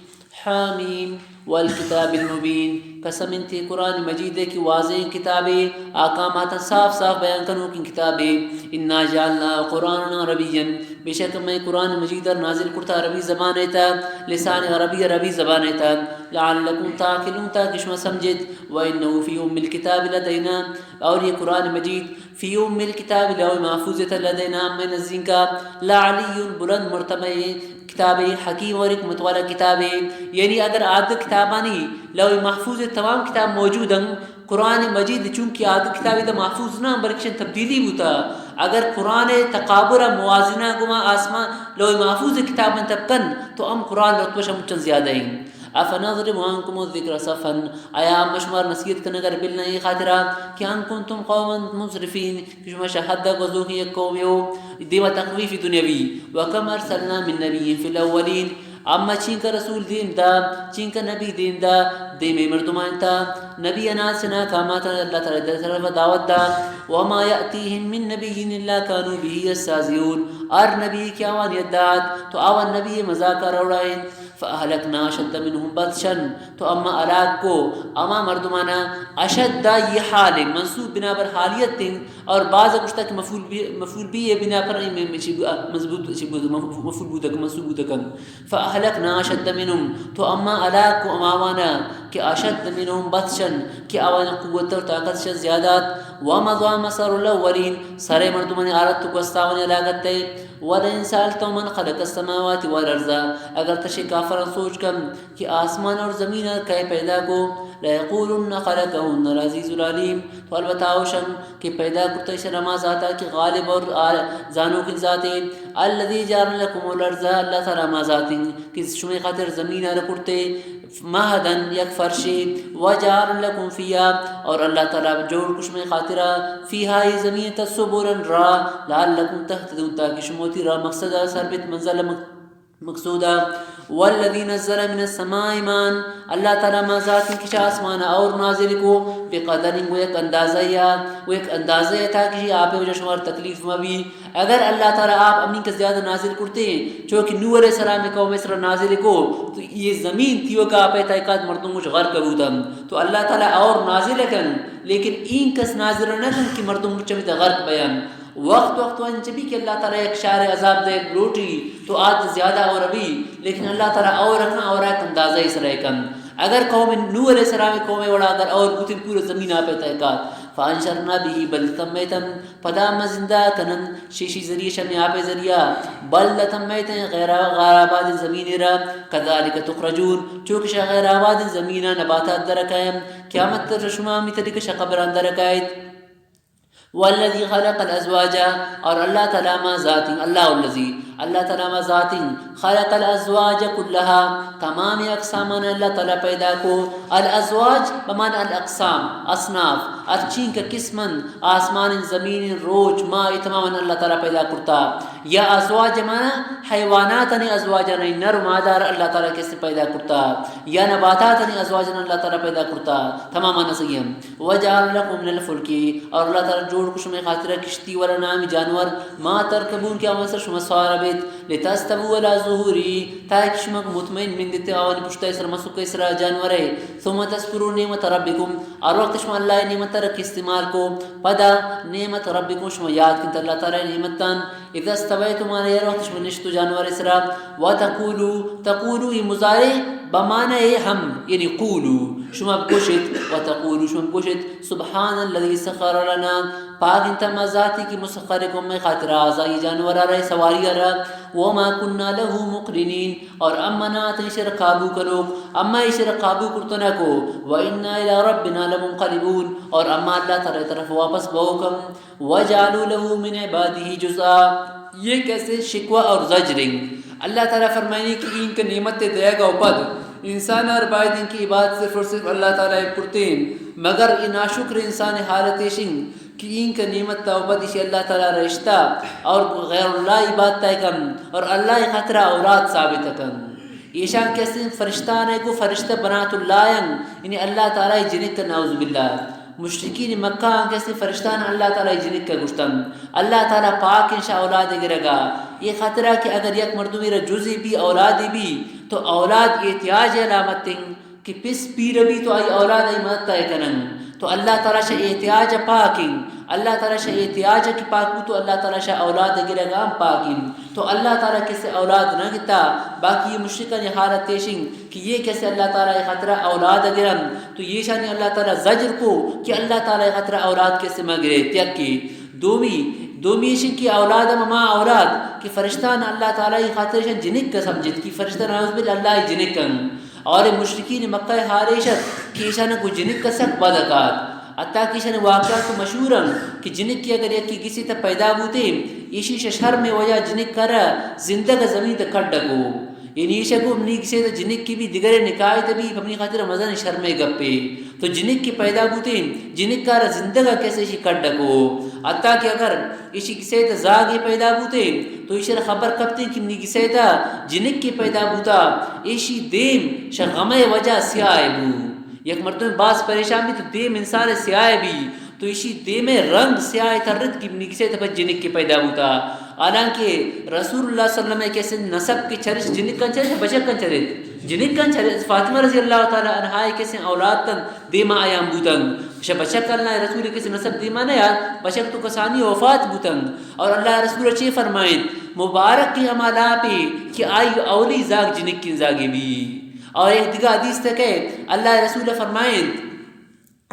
حامیم والکتاب المبین۔ قسم انت قرآن مجید کہ واضح کتابے، احکامات صاف صاف بیان کنوکیں کتابے۔ انا جعلناه قرآنا عربیا۔ بے شک میں قرآن مجید ء نازل کرتا عربی زبان ء تھا، لسان عربی، عربی زبان ء تھا، لعلکم تعقلون، تاکہ شما سمجھت، وَإِنَّهُ فِي أُمِّ الْكِتَابِ لَدَيْنَا، اور یہ قرآن مجید فی ام الکتاب، لوح محفوظ ءِ تہ لدینا، ہمے نزیکا، لعلی، بلند مرتبہ کتابے، حکیم اور حکمت والا کتابے۔ یعنی اگر آدگہ کتابانی لوح محفوظ ءِ تمام کتاب موجود انت، قرآن مجید چونکہ آدگہ کتابے تہ محفوظ نہ، بلکہ اشان تبدیلی بوتا۔ اگر قرآن ءِ تقابل ءَ، موازنہ گما آسمان، لوح محفوظ ءِ کتاباں تب کن، تو ہم قرآن ءِ رتبہ شان مچن زیادہ انت۔ أَفَنَضْرِبُ عَنْكُمُ الذِّكْرَ صَفْحًا، آیا ما شمارا نصیحت کنگ ءَ بل نہ ایں، اے خاطرا کہ أَنْ كُنْتُمْ قَوْمًا مُسْرِفِينَ، کہ شما شہ حد ءَ گوزوکیں یک قومے ہو۔ دیما تخویف دنیاوی، وَكَمْ أَرْسَلْنَا مِنْ نَبِيٍّ فِي الْأَوَّلِينَ، اما چینکہ رسول دیم دا، چینکہ نبی دیم دا، دیمے مردمانی تہ۔ نبی اناں چناکہ ما ترا اللہ تعالی ءِ طرف ءَ دعوت دا۔ وَمَا يَأْتِيهِمْ مِنْ نَبِيٍّ إِلَّا كَانُوا بِهِ يَسْتَهْزِئُونَ، ہر نبی کہ آوانی یدا آت، تو آوان نبی ءِ مذاق ءَ روڑائینت۔ فَأَهْلَكْنَا أَشَدَّ مِنْهُمْ بَطْشًا، تو اما ہلاک کو ہما مردمانا، اشد، یہ حال ہے، منصوب بنا بر حالیت انت، اور بعض گوشتا کہ مفعول بہ، مفعول بہ ءِ بنا پر اے میں، میں چی بو-، مضبوط چی بو-، مف-، مفعول بوتگ، منصوب بوتگ۔ فَأَهْلَكْنَا أَشَدَّ مِنْهُمْ، تو اما ہلاک کو ہما آوانا کہ أَشَدَّ مِنْهُمْ بَطْشًا، کہ آوان قوت اور طاقت شان زیادہ ات۔ وَمَضَى مَثَلُ الْأَوَّلِينَ، سرے مردمانی حالت تو گوستاوانی علاقت ہے۔ وَلَئِنْ سَأَلْتَهُمْ مَنْ خَلَقَ السَّمَاوَاتِ وَالْأَرْضَ، اگر تشے کافران سوچ کن کہ آسمان اور زمین ءَ کئے پیدا کو، لَيَقُولُنَّ خَلَقَهُنَّ الْعَزِيزُ الْعَلِيمُ، تو البتہ اوشن کہ پیدا کرتا ایشان ہما ذاتا کہ غالب اور آ-، زانوکیں ذاتے۔ الَّذِي جَعَلَ لَكُمُ الْأَرْضَ، اللہ تعالی ہما ذات انت کہ شمے خاطر زمین ءَ کرتے، مَهْدًا، یک فرشے، وَجَعَلَ لَكُمْ فِيهَا، اور اللہ تعالی جوڑ کو شمے خاطرا، فِيهَا، یہ زمین تہ، سُبُلًا، راہ، لَعَلَّكُمْ تَهْتَدُونَ، تاکہ شما وتی راہ مقصدا سر بیت، منزل مق-، مقصودا۔ وَالَّذِي نَزَّلَ مِنَ السَّمَاءِ مَاءً، اللہ تعالی ہما ذات انت کہ چہ آسمانا اور نازل کو، بِقَدَرٍ، گو یک اندازہ یا، گو یک اندازہ یا، تاکہ آپے وجہ شمارا تکلیف مبی۔ اگر اللہ تعالی آپ ہمینکہ زیادہ نازل کرتے، چو کہ نوح علیہ السلام قوم سرا نازل کو، تو یہ زمین تیوکا آپے تہ کات، مردم مچ غرق بوتن۔ تو اللہ تعالی اور نازل کن، لیکن اینکس نازل نہ کن کہ مردم مچ ہمیدا غرق بیان۔ وقت وقت انچ بی کہ اللہ تعالی یک شہر عذاب دے لوٹی، تو آد زیادہ اور بی، لیکن اللہ تعالی اور کن، اور ایک اندازہ سرا کن۔ اگر قوم نوح علیہ السلام قوم وڑا اگر اور بوتن، پورا زمین آپے تہ کات۔ فَأَنْشَرْنَا بِهِ بَلْدَةً مَيْتًا، پدا ما زندہ کنن شیشی ذریعہ، شمی آپے ذریعہ، بَلْدَةً مَيْتًا، غیر، غیر آبادیں زمینے را، كَذَلِكَ تُخْرَجُونَ، چو کہ شہ غیر آبادیں زمینا نباتات درکائیں، قیامت تر شما ہمی طریقہ شہ قبران درکائیت۔ وَالَّذِي خَلَقَ الْأَزْوَاجَ، اور اللہ تعالی ہما ذات انت، اللہ الذی، اللہ تعالی ہما ذات انت، خَلَقَ الْأَزْوَاجَ كُلَّهَا، تمام اقسامان اللہ تعالی پیدا کو۔ الازواج بمعنی الاقسام، اصناف، ہرچینکہ قسم انت، آسمان، زمین، روچ، ماہ، اے تماما اللہ تعالی پیدا کرتا۔ یا ازواج معنی حیواناتانی ازواجانی، نر و مادہ را اللہ تعالی کسے پیدا کرتا، یا نباتاتانی ازواجانا اللہ تعالی پیدا کرتا، تماما صحیح انت۔ وَجَعَلَ لَكُمْ مِنَ الْفُلْكِ، اور اللہ تعالی جوڑ کو شمے خاطرا کشتی والا نامی جانور، مَا تَرْكَبُونَ، کہ آوان سر شما سوار بیت، لِتَسْتَوُوا عَلَى ظُهُورِهِ، تاکہ شما کو مطمئن بندیت آوانی پشتا سر، مسکا سرا جانورے، ثُمَّ تَذْكُرُوا نِعْمَتَ رَبِّكُمْ، ہر وقت شما اللہ نعمت را کہ استعمال کو، پدا نعمت ربکم، شما یاد کنت اللہ تعالی نعمتان، اذا استویتم علیہ، ہر وقت شما نشتو جانور سرا، وتقولوا، تقولوا ای مضارع بمعنی ہم، یعنی قولوا، شما بگوشت، وتقولوا، شما بگوشت، سبحان الذی سخر لنا، پاک انت ہما ذاتی کہ مسخر کو مئے خاطر آزائی جانور را، سواری را، وما كنا له مقرنين، اور اما نہ اتیں ایشرا قابو کنوک، اما ایشرا قابو کرتو نہ کو، وإنا إلى ربنا لمنقلبون، اور اما اللہ تعالی طرف واپس بوکم، وجعلوا له من عباده جزءا۔ یہ کسے شکوہ اور زجر ہیں۔ اللہ تعالی فرمائنی کہ اینکہ نعمت دیگا و پد انسان ہر باید ہیں کہ عبادت صرف اور صرف اللہ تعالی کرتے ہیں، مگر یہ ناشکر انسان حالت ایشن کہ اینکہ نعمت تا و پد ایشی اللہ تعالی رشتہ اور غیر اللہ عبادت کن اور اللہ خاطرا اولاد ثابت کن۔ ایشان کسیں فرشتہ نے کو، فرشتہ بنات اللہ ہیں، یعنی اللہ تعالی جنک، نعوذ باللہ۔ مشرکین مکہ آن کسیں فرشتہ نے اللہ تعالی جنک گشتن۔ اللہ تعالی پاک ہیں شہ اولاد گرگا۔ یہ خاطرا کہ اگر یک مردمی را جزی بی، اولادی بی، تو اولاد احتیاج علامت ہیں۔ کہ پس پیر بی تو آئی اولاد آئی مدد ء کنن۔ تو اللہ تعالی شہ احتیاج پاک انت۔ اللہ تعالی شہ احتیاج کہ پاک بو تو اللہ تعالی شہ اولاد گرگ ہم پاک انت۔ تو اللہ تعالی کسے اولاد نہ گتا، باقی یہ مشرکانی حالت ایش انت کہ یہ کسے اللہ تعالی خاطرا اولاد گرن، تو یہ شانی اللہ تعالی زجر کو کہ اللہ تعالی خاطرا اولاد کسے مگرے، یکی۔ دومی، دومی ایش انت کہ اولاد ہم ہما اولاد کہ فرشتہ نہ اللہ تعالی خاطر ایشان جنک کا سمجھت کہ فرشتہ نعوذ باللہ اللہ جنک انت۔ اور مشرکین مکہ حال ایش ات کہ ایشان کو جنک کا سک بد کات۔ حتیٰ کہ ایشان واقعات مشہور انت کہ جنک کی اگر یکی کسی تا پیدا بوتے، ایشی شہ شرم وجہ جنک کرا زندگ زمین تا کڈ کو۔ یعنی ایشا گو منی کسے تا جنک کی بھی دگرے نکاح تا بھی، پمنی خاطر مزن شرمے گپے۔ تو جنک کی پیدا بوتے، جنک کارا زندگا کسے ایشی کڈ کو۔ حتیٰ کہ اگر ایشی کسے تا زاگے پیدا بوتے، تو ایشی را خبر کپتے کہ منی کسے تا جنک کی پیدا بوتا، ایشی دیم شہ غمے وجہ سیاہ بو۔ یک مردم باز پریشان بی تو دیم انسان سیاہ بی، تو ایشی دیم رنگ سیاہ ترت کہ منی کسے تا پہ جنک کی پیدا بوتا۔ حالانکہ رسول اللہ صلی اللہ علیہ وسلم کسے نسب کے چرش جنکان چرش بچکان چرش، جنکان چرش۔ فاطمہ رضی اللہ تعالی عنہا کسے اولاد تن دیما آیان بوتن۔ شہ بچک اللہ رسول کسے نسب دیما نہ یار، بچک تو کسانی وفات بوتن۔ اور اللہ رسول چے فرمائیں؟ مبارک کی اما لاپی کہ آئی اولی زاگ جنکین زاگی بی۔ اور ایک دگہ حدیث تک ہے، اللہ رسول فرمائیں،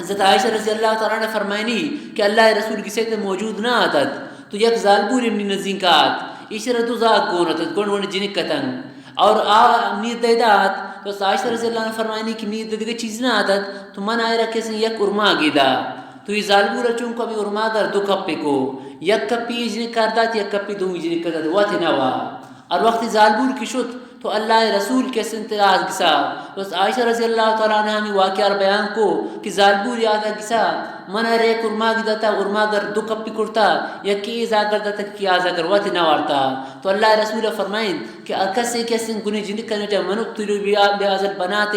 حضرت عائشہ رضی اللہ تعالی عنہ فرمائنی کہ اللہ رسول کسے تے موجود نہ آتت، تو یک زالبور منی نزدیک آت، ایشرا دو زاگ گون اتت، گون گون جنک اتن۔ اور آ منی دیدا آت، تو عائشہ رضی اللہ عنہ فرمائنی کہ منی دیدگہ چیز نہ آتت، تو من آئرا کسے یک ارماگی دا۔ تو یہ زالبور چون کو ابھی ارماگر دو کپے کو، یک کپی جنک کار دات، یک کپی دومی جنک کار دات، وقت نہ وا۔ اور وقتی زالبور کی شت، تو اللہ رسول کسے تے آ گسا۔ بس عائشہ رضی اللہ تعالی عنہا ہمی واقعہ را بیان کو کہ زالبور یاد گسا، من ارے ارماگی داتا، ارماگر دو کپی کرتا، یکی ای زاگر داتا کہ آ زاگر وقت نہ وارتا۔ تو اللہ رسول فرمائیں کہ ہر کسے کسے گنی جنکانی وجہ من اقتلوا بی-، بهذا البنات،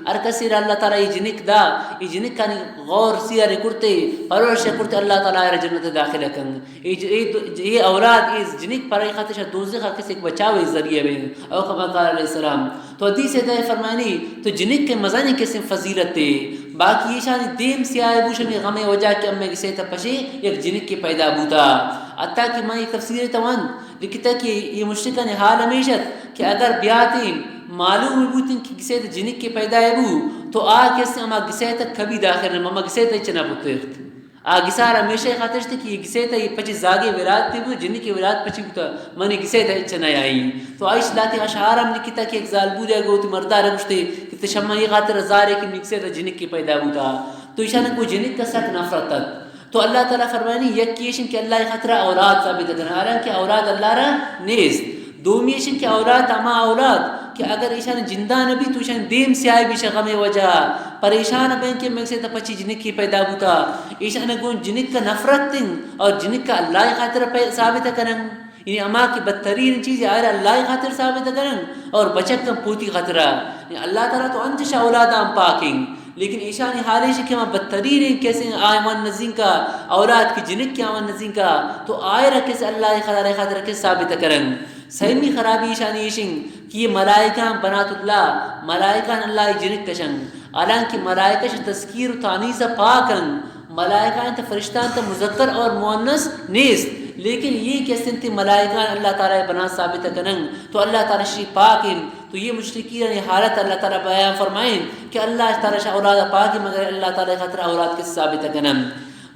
ہر کسے را اللہ تعالی یہ جنک دا، یہ جنکانی غور سیاہ کرتے، پرورش کرتے، اللہ تعالی آئرا جنت داخل کن۔ اے ج-، اے دو-، اے اولاد، اے جنک پر اے خاطر شہ دوزخ ءَ کسے بچاوے ذریعہ بیں۔ او کما قال علیہ السلام۔ تو حدیث ءَ تہ فرمانی، تو جنک کے مزنی قسم فضیلت ہے۔ باقی ایشانی دیم سیاہ بوش ہمیں غم وجہ کہ امے کسے تا پشے یک جنک کے پیدا بوتا۔ حتیٰ کہ میں ایک تفسیر توان لکھتا کہ یہ مشرکان حال ہمیشہ کہ اگر بیاتیں معلوم بوتیں کہ کسے تا جنک کے پیدا ہے بو، تو آ کسے اما کسے تا کبھی داخل نہ، اما کسے تا چنا پترت۔ آ گسار ہمیشہ خاطر شتے کہ یہ گسے تا یہ پچی زاگے ولادت بو، جنکے ولادت پچی بوتا، منی گسے تا اچ نہ آئی۔ تو آئیش لاتے اشعار ہم لکھتا کہ ایک زالبورے گو تی مردار گشتے کہ تشما یہ خاطر زارے کہ منی گسے تا جنکے پیدا بوتا۔ تو ایشان کو جنک کا سک نفرت ات۔ تو اللہ تعالی فرمانی، یک ایشن کہ اللہ خاطر اولاد ثابت کرنا، حالانکہ اولاد اللہ را نیست۔ دومی ایشن کہ اولاد ہما اولاد کہ اگر ایشان جندا نبی تو ایشان دیم سیاہ بی شہ غم وجہ، پریشان بین کہ مکسے تا پچی جنکی پیدا بوتا، ایشان گون جنک کا نفرت تن اور جنک کا اللہ خاطر پہ ثابت کرن۔ یعنی اما کہ بدترین چیز آئرا اللہ خاطر ثابت کرن اور بچک کن پوتی خاطرہ۔ یعنی اللہ تعالی تو انچش اولادان پاکیں، لیکن ایشانی حال ایش کہ ہما بدترین کسے آئیوان نزین کا اولاد کی جنک کے آوان نزین کا تو آئرا کسے اللہ خاطر خاطر کسے ثابت کرن۔ سیمی خرابی ایشانی ایشن کہ یہ ملائکہ بنات اللہ، ملائکہ اللہ جنک کشن، حالانکہ ملائکہ شہ تذکیر و تانیث پاکن، ملائکہ انت فرشتہ انت مذکر اور مؤنث نیست، لیکن یہ کہ استنتی ملائکہ اللہ تعالی بنا ثابت کنن تو اللہ تعالی شی پاک انت۔ تو یہ مشرکین حالت اللہ تعالی بیان فرمائیں کہ اللہ تعالی شہ اولاد پاک مگر اللہ تعالی خاطر اولاد کے ثابت کنن۔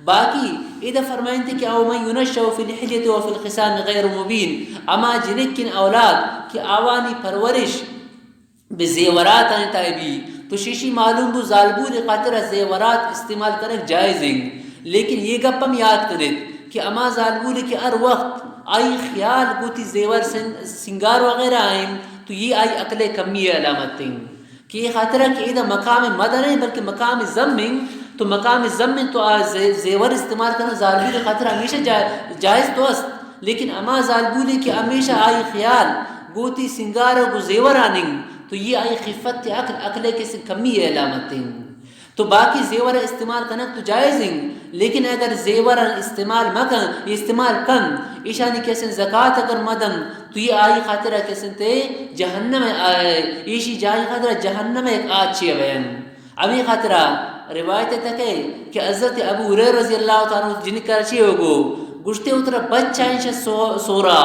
باقی ادا فرمائنت کہ او من ينشأ في الحلية وفي الخصام غير مبين، اما جنکن اولاد کہ آوانی پرورش بہ زیورات آنی تہ بی تو شیشی معلوم بو زالبور خاطر زیورات استعمال کنگ جائز ہیں، لیکن یہ گپ ہم یاد کنیت کہ اما زالبور کہ ہر وقت آئی خیال گوتی زیور سن-، سنگار وغیرہ آئیں تو یہ آئی عقل کمی علامت ہیں۔ کہ اے خاطرا کہ ادا مقام مدح نہ انت بلکہ مقام ذم انت، تو مقام ذم انت تو آ زے-، زیور استعمال کنگ زالبول خاطر ہمیشہ جا-، جائز تو است، لیکن ہما زالبولے کہ ہمیشہ آئی خیال گوتی سنگار و گو زیوران انت تو یہ آئی خفت عقل، عقل کسے کمی علامت انت۔ تو باقی زیور استعمال کنگ تو جائز انت، لیکن اگر زیور استعمال مکن، استعمال کن، ایشانی کسے زکات اگر مدن، تو یہ آئی خاطرا کسے تے جہنم آئے، ایشی جائی خاطرا جہنم ایک آچے بین۔ ہمیں خاطرا روایت ءَ تکے کہ حضرت ابو ہریرہ رضی اللہ تعالیٰ عنہ جنکا چی ہو گو، گوشتے اترا بچائیں چہ سو-، سورا،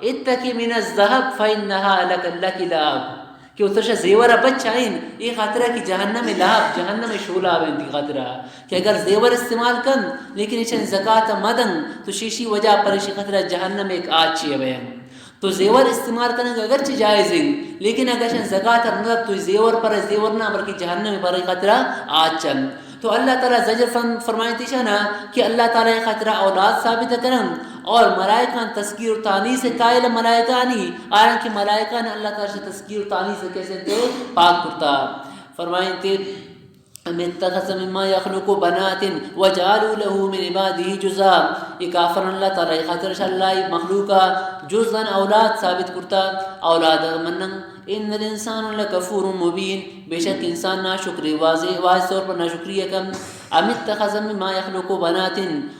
اتقی من الذهب فإنها لك، لك لهب، کہ اترا چہ زیورا بچائیں، اے خاطرہ کہ جہنم لہب، جہنم شعلہ بنت، اے خاطرہ کہ اگر زیور استعمال کن، لیکن ایشان زکات مدن، تو شیشی وجہ پر ایشی خاطرہ جہنم ایک آچی بین۔ تو زیور استعمال کنگ اگرچہ جائز انت، لیکن اگر شن زکات ہم نہ تو زیور پر زیور نہ بلکہ جہنم پر خطرہ آچن۔ تو اللہ تعالیٰ زجر فرم-، فرمائیت ایشانا کہ اللہ تعالیٰ خطرہ اولاد ثابت کرن اور ملائکان تذکیر و تانیث قائل ملائکانی، آیان کہ ملائکان اللہ تعالیٰ سے تذکیر و تانیث کیسے تے پاک کرتا۔ فرمائیت ام اتخذ مما يخلق بنات وجعلوا له من عباده جزءا۔ یہ کافر اللہ تعالیٰ خاطر شہ اللہ مخلوقا جزءا اولاد ثابت کرتا، اولاد منن۔ ان الانسان لکفور مبین، بے شک انسان ناشکری واضح، واضح طور پر ناشکری کن۔ ام اتخذ مما يخلق بنات،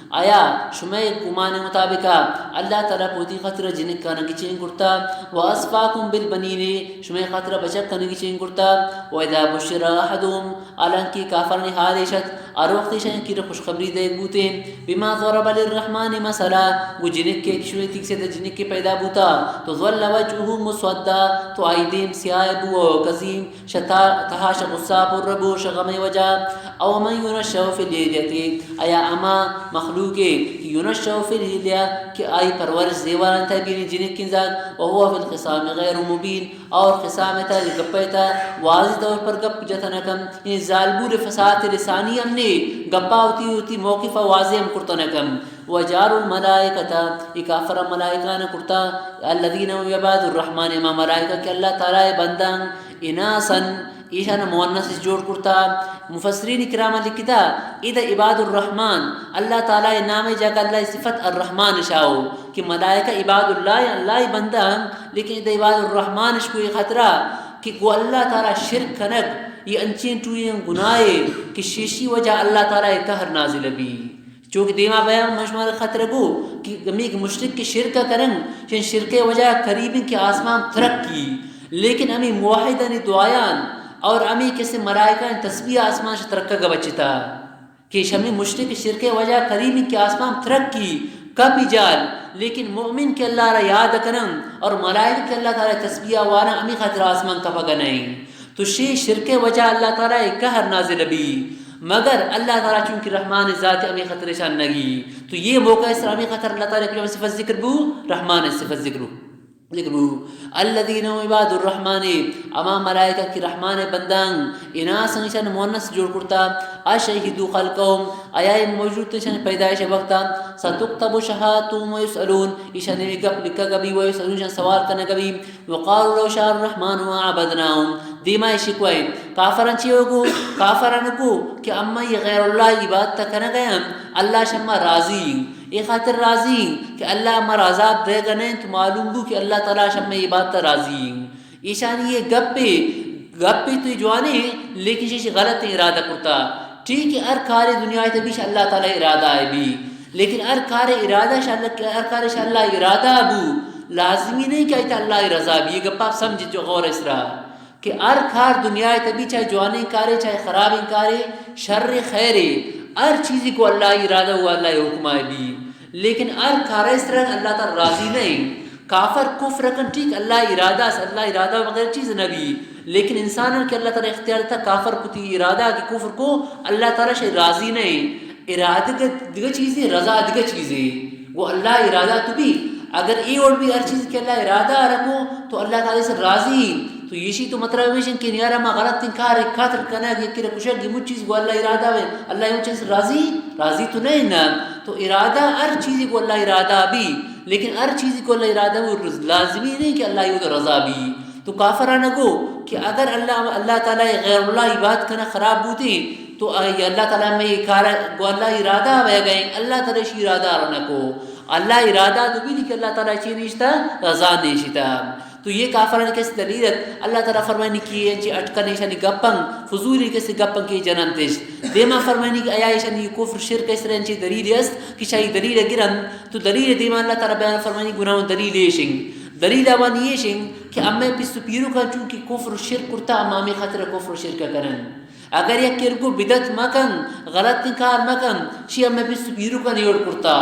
آیا شمئے گمان مطابقا اللہ تعالیٰ پوتی خاطر جنکان گچین کرتا؟ و اصفاکم بالبنین، شمئے خاطر بچک کن گچین کرتا؟ و اذا بشر احدهم، حالانکہ کافرانی حال ایش ات، ہر وقت ایشانی کرا خوشخبری دئیگ بوتیں، بما ضرب للرحمن مثلا، گو جنکے کہ شوی تیک سے جنکے پیدا بوتا، تو ظل وجهه مسودا، تو آئی دیم سیاہ بو و کظیم، شہ تا-، تہا شہ غصہ پر بو شہ غم وجہ۔ او من ينشأ في الحلية، آیا ہما مخلوقے کہ ينشأ في الحلية کہ آئی پرورش زیوران تہ بینی جنکین زاد، وهو في الخصام غير مبين، اور خصام تہ گپے تہ واضح طور پر گپ جتہ نہ کن، یعنی زالبول فصاحت لسانی ہم نے گپا ہوتی ہوتی موقف واضح ہم کرتہ نہ کن۔ وجعلوا الملائکة، یہ کافر ملائکان کرتا، الذين هم عباد الرحمن، ہما ملائکہ کہ اللہ تعالیٰ بندان، اناثا، ایشان مؤنث جوڑ کرتا۔ مفسرین کرام لکھتا، ادا عباد الرحمن، اللہ تعالیٰ نام جاگہ اللہ صفت الرحمن شاو، کہ ملائکہ عباد اللہ، اللہ بندہ ہم، لیکن ادا عباد الرحمن شکو یہ خطرہ کہ گو اللہ تعالیٰ شرک کنگ، یہ انچین ٹوئیں گناہے کہ شیشی وجہ اللہ تعالیٰ قہر نازل بی۔ چونکہ دیما بیان من شمارا خطرہ گو کہ ہمے کہ مشرک کہ شرک کنن، چن شرک وجہ قریب کہ آسمان ترکی، لیکن ہمے موحدانی دعایان اور ہمے کسے ملائکان تسبیح آسمان شہ ترکگ بچتا۔ کہ شمی مشرک شرک وجہ قریب کہ آسمان ترکی کپی جال، لیکن مؤمن کہ اللہ را یاد کنن اور ملائکہ کہ اللہ تعالیٰ تسبیح وانا ہمے خاطر آسمان کپگ نہیں۔ تو شی شرک وجہ اللہ تعالیٰ قہر نازل بی، مگر اللہ تعالیٰ چونکہ رحمان ذات ہمے خاطر شان نگی، تو یہ موقع اس ہمے خاطر اللہ تعالیٰ کی صفت ذکر بو، رحمان صفت ذکر بو، ذکر بو۔ الذين هم عباد الرحمن، اما ملائکہ کی رحمان بندان، اناثا ایشان مؤنث جوڑ کرتا، اشهدوا خلقهم، آیا موجود ایشان پیدائش وقتا، ستكتب شهادتهم ويسألون، ایشان گپ لکھا گبی، ويسألون، ایشان سوال کرنا گبی، وقالوا لو شاء الرحمن ما عبدناهم۔ دیما شکوائے کافران چی ہو گو؟ کافران گو کہ اما یہ غیر اللہ عبادت کنگ ء ہم اللہ شما راضی، اے خاطر راضی کہ اللہ ہمارا عذاب دے گا نہیں، تو معلوم بو کہ اللہ تعالیٰ شما عبادت راضی۔ ایشانی یہ گپے، گپے تو جوانے، لیکن شیش غلط ارادہ کرتا۔ ٹھیک ہے، ہر کارے دنیا ء تبیش اللہ تعالیٰ ارادہ ہے بی، لیکن ہر کارے ارادہ شاء اللہ، ہر کارے شاء اللہ ارادہ بو، لازمی نہیں کہ ایت اللہ رضا بی۔ یہ گپ آپ سمجھ جو غور اسرا کہ ہر کار دنیا ء تبی، چاہے جوانیں کارے، چاہے خرابیں کارے، شر خیرے، ہر چیزی کو اللہ ارادہ ہوا، اللہ حکم آئے بی۔ لیکن ہر کار اس طرح اللہ تعالیٰ راضی نہیں۔ کافر کفر کن ٹھیک اللہ ارادہ اس، اللہ ارادہ بغیر چیز نہ بی۔ لیکن انسان کہ اللہ تعالیٰ اختیار دیتا کافر کو تی ارادہ کہ کفر کو اللہ تعالیٰ شے راضی نہیں۔ ارادہ دگہ چیزے، رضا دگہ چیزے۔ وہ اللہ ارادہ تو بی، اگر اے اور بی ہر چیز کہ اللہ ارادہ رکھو تو اللہ تعالیٰ سے راضی۔ تو یہ شی تو مطلب ہمیشن کہ نیارا ما غلط تین کار ایک خاطر کنگ، یکی را کشگ، یہ مچ چیز گو اللہ ارادہ ہوئے، اللہ یہ چیز راضی، راضی تو نہیں نا۔ تو ارادہ ہر چیزی گو اللہ ارادہ بی، لیکن ہر چیزی گو اللہ ارادہ وہ لازمی نہیں کہ اللہ یہ رضا بی۔ تو کافرانہ گو کہ اگر اللہ، اللہ تعالیٰ غیر اللہ عبادت کنا خراب بوتی، تو اے اللہ تعالیٰ میں یہ کار گو اللہ ارادہ ہوئے گئے، اللہ تعالیٰ شی ارادہ رنکو۔ اللہ ارادہ تو بی کہ اللہ تعالیٰ چی نیشتا، رضا نیشتا۔ تو یہ کافران کس دلیل ات؟ اللہ تعالیٰ فرمائنی کہ انچی اٹکن ایشانی گپن، فضولی کس گپن کی جننتش۔ دیما فرمائنی کہ آیا ایشانی کفر شرک اس طرح انچی دلیل است کہ شاہی دلیل گرن، تو دلیل دیما اللہ تعالیٰ بیان فرمائنی گناہ دلیل ایشنگ۔ دلیل آوانی ایشنگ کہ امے پس پیرو کا چونکہ کفر شرک کرتا، اما ہمیں خاطر کفر شرک کرن۔ اگر یکے گو بدعت مکن، غلطیں کار مکن، شی ہمے پس و پیرکانی ایر کرتا،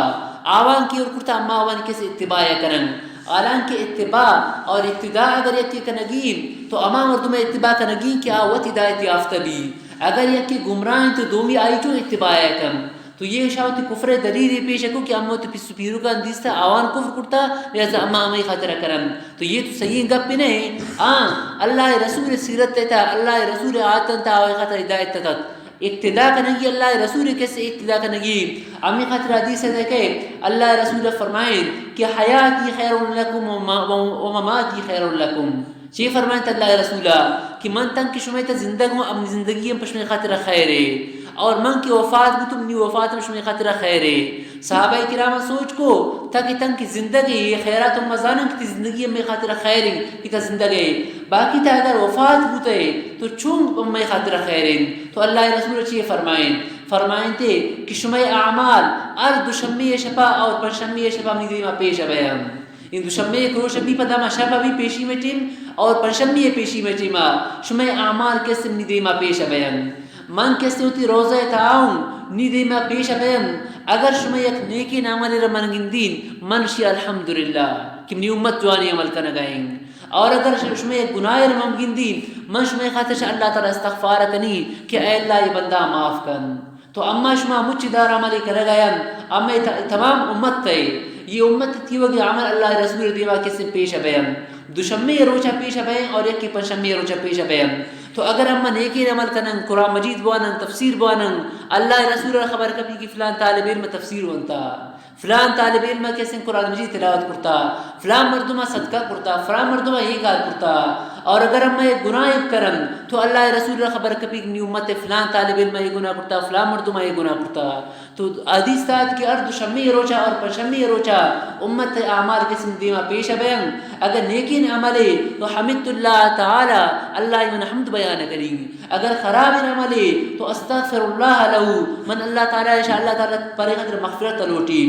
آوان کہ ایر کرتا، اما آوانی کس اتباع کنن۔ حالانکہ اتباع اور اقتداء اگر یکے کنگی، تو ہما مردم اتباع کنگی کہ آ وت ہدایت یافتہ بی۔ اگر یکے گمراہ انت تو دومی آئی چون اتباع کن؟ تو یہ شاوتی کفر دلیل پیش کو کہ اما تو پس و پیرکان دیستا آوان کفر کرتا، لہذا اما ہمے خاطر کرن۔ تو یہ تو صحیح گپ نہ ہے۔ ہاں، اللہ رسول سیرت تا، اللہ رسول آیتن تا، آوے خاطر ہدایت تا۔ اقتداء کنگی، اللہ رسول کس اقتداء کنگی۔ ہمے خاطر حدیث ہے کہ اللہ رسول فرمائیں کہ حیاتی خیر لکم و ما-، و مماتی خیر لکم۔ چی فرمائیں اللہ رسول کہ من تنکہ شمئے تا زندگ ہوں، امی زندگی ہم پہ شمئے خاطر خیر ہے، اور من کہ وفات بوتوں، منی وفات ہم شمئے خاطر خیر ہے۔ صحابہ کرام سوچ کو، تا کہ تنکہ زندگ ہے، یہ خیرات ہم مزانن کہ تی زندگی ہم مئے خاطر خیر ہے کہ تا زندگ ہے، باقی تا اگر وفات بوتے تو چون مئے خاطر خیر ہے؟ تو اللہ رسول چی فرمائیں؟ فرمائیں تے کہ شمئے اعمال ہر دوشنبے شپا اور پنجشنبے شپا منی دیما پیش بیان۔ این دوشنبے یک روچ بی، پدا ما شپ بی پیشی میں ٹیم اور پنجشنبے پیشی میں ٹیم آ شمئے اعمال کس منی دیما پیش بیان۔ من کس وتی روضہ تا آؤں، نی دیما پیش بیان۔ اگر شمئے یک نیکیں عمل را من گندین، من شی الحمدللہ کہ منی امت جوانی عمل کنگا ہیں۔ اور اگر ش-، شمئے یک گناہ را من گندین، من شمئے خاطر شہ اللہ تعالی استغفار کنی کہ اے اللہ یہ بندہ معاف کن۔ تو اما شما مچ دار عملی کرگا یان، اما ت-، تمام امت تے، یہ امت تیوگی عمل اللہ رسول دیما کسن پیش بیان۔ دوشنبے روچا پیش بیان اور یکی پنجشنبے روچا پیش بیان۔ تو اگر اما نیکیں عمل کنن، قرآن مجید بوانن، تفسیر بوانن، اللہ رسول خبر کپی کہ فلان طالب علم تفسیر وانتا، فلان طالب علم کسن قرآن مجید تلاوت کرتا، فلان مردم صدقہ کرتا، فلان مردم یہ کار کرتا، اور اگر اما یہ گناہ کرن، تو اللہ رسول خبر کپی کہ نی امت فلان طالب علم یہ گناہ کرتا، فلان مردم یہ گناہ کرتا۔ تو حدیث تات کہ ہر دوشنبے روچا اور پنجشنبے روچا امت اعمال کسن دیما پیش بیان۔ اگر نیکیں عملے تو حمدت اللہ تعالی، اللہ من حمد بیان کنی۔ اگر خرابیں عملے تو استغفر اللہ لہ، من اللہ تعالی، شہ اللہ تعالی پرے خاطر مغفرت لوٹی۔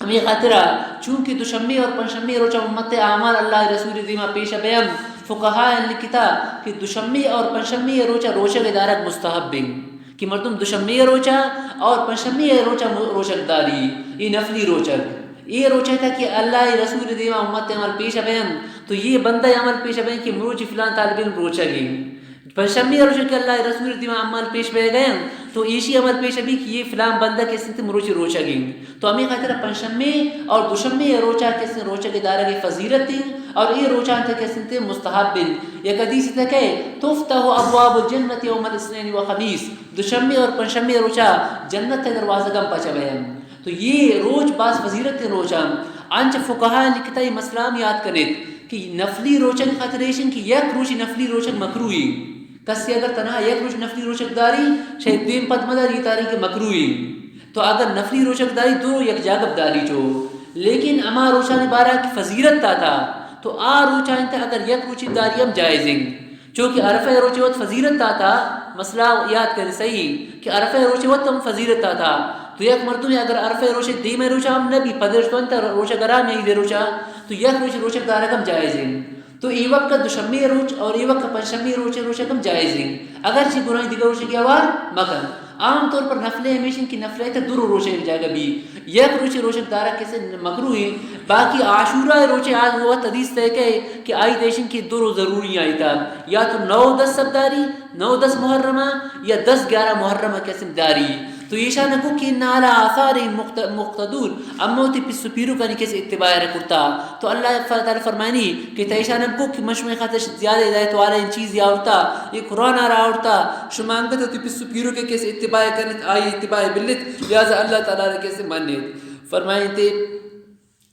ہمے خاطرا چونکہ دوشنبے اور پنجشنبے روچا امت اعمال اللہ رسول دیما پیش بیان، فقہا لکھتا کہ دوشنبے اور پنجشنبے روچا روچگ دارگ مستحب ہیں کہ مردم دوشنبے روچا اور پنجشنبے روچا مو-، روچگ داری، یہ نفلی روچگ۔ یہ روچگ تا کہ اللہ رسول دیما امت عمل پیش بیان، تو یہ بندہ عمل پیش بیان کہ مروچی فلان طالب علم روچگ ہیں۔ پنجشنبے روچ کہ اللہ رسول دیما عمل پیش بہ گئے، تو ایشی عمل پیش بی کہ یہ فلان بندہ کسن تے مروچی روچگ ہیں۔ تو ہمے خاطر پنجشنبے اور دوشنبے روچا کسن روچگ دارگ فضیلت ہیں اور یہ روچان تے کسن تے مستحب ہیں۔ یک حدیث تے کہ تفتح ابواب الجنت یوم الاثنین والخمیس، دوشنبے اور پنجشنبے روچا جنت تے دروازگاں پچ بیان۔ تو یہ روچ باز فضیلت روچ ہم۔ انچ فقہا لکھتا یہ مسئلہ ہم یاد کنیت کہ نفلی روچگ خاطر ایشن کہ یک روچی نفلی روچگ مکروہ ہیں۔ کسی اگر تنہا یک روچ نفلی روچگ داری، شہ دیم پد مداری، یہ تاریخ مکروہ ہیں۔ تو اگر نفلی روچگ داری، دو یک جاگہ داری چو۔ لیکن اما روچانی بارہ کی فضیلت تا تا، تو آ روچانی تے اگر یک روچی داری ہم جائز ہیں۔ چونکہ عرفہ روچے وت فضیلت داتا، مسئلہ یاد کرے صحیح کہ عرفہ روچے وت ہم فضیلت داتا۔ تو یک مردمے اگر عرفہ روچے دیمے روچا ہم نبی، پدرش تو انت روچہ گرام یا عید روچا، تو یک روچے روچہ دارگ ہم جائز ہیں۔ تو اے وقت دوشنبے روچ اور اے وقت پنجشنبے روچے روچہ ہم جائز ہیں۔ اگرچہ گناہ دیگر روچے کی آوار مکن۔ عام طور پر نفلے ہمیشن کہ نفلے تے دو روچے جاگہ بی۔ یک روچے روچگ دارگ کسے مکروہ ہیں، باقی عاشورہ روچے آ وت حدیث تے کہ، کہ آئی دیشن کہ دو روچ ضروری آئی تا، یا تو نو دس سبداری، نو دس محرمہ یا دس گیارہ محرمہ کسے داری۔ تو ایشان کو کہ ان علی آثارہم مقت-، مقتدون، امو تی پس و پیرکانی کسے اتباع رکھتا۔ تو اللہ تعالی فرمائنی کہ تہ ایشان ہم کو کہ من شمئے خاطر زیادہ ہدایت والا این چیز آورتا، یہ قرآن آرا آورتا، شما انگت وتی پس و پیرکے کسے اتباع کنت، آئی اتباع بلت، لہذا اللہ تعالی را کسے منیت۔ فرمائیتے،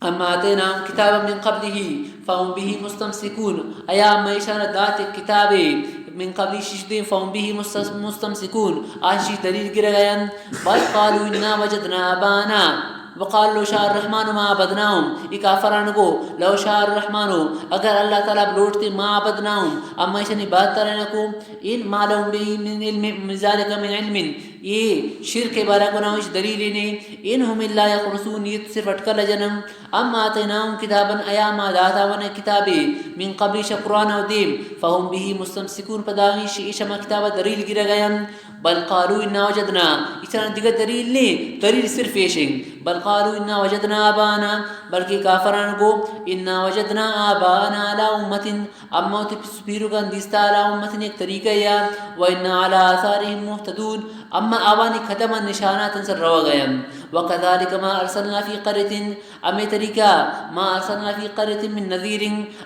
اما آتیناہم کتابا من قبلہ فہم بہ مستمسکون، ایا ما ایشان دات کتابے من قبلہ شش دیں فہم بہ مستس-، مستمسکون، آشی دلیل گرگا انت، بل قالوا انا وجدنا آباءنا وقال لو شاء الرحمن ما عبدناهم، اے کافران گو، لو شاء الرحمن، اگر اللہ تعالی بلوٹتے، ما عبدناهم، اما ایشانی عبادت ءَ نہ کو۔ ان ما لهم به من علم، من ذلك من علم، اے شرک ءِ بارہ گناہ اش دلیل نے۔ ان هم الا يخرصون، اے تو صرف اٹکل جنن۔ ام آتيناهم كتابا، ایا ما داتا آوان کتابے، من قبل، شہ قرآن ءَ دیم، فهم به مستمسكون، پدا ایش، ایش ہما کتاب ءَ دلیل گرگ ءَ انت۔ بل قالوا انا وجدنا، ایشان دگہ دلیل نے، دلیل صرف ایش انت۔ بل قالوا انا وجدنا آباءنا، بلکہ کافران گو، انا وجدنا آباءنا على امة، اما وتی پس پیرکان دیستا على امة، یک طریقہ یا، وانا على آثارهم مهتدون، اما آوانی قدم نشانات سر روگ ءَ انت۔ وكذلك ما ارسلنا في قرية، ہمے طریقہ، ما ارسلنا في قرية من نذير،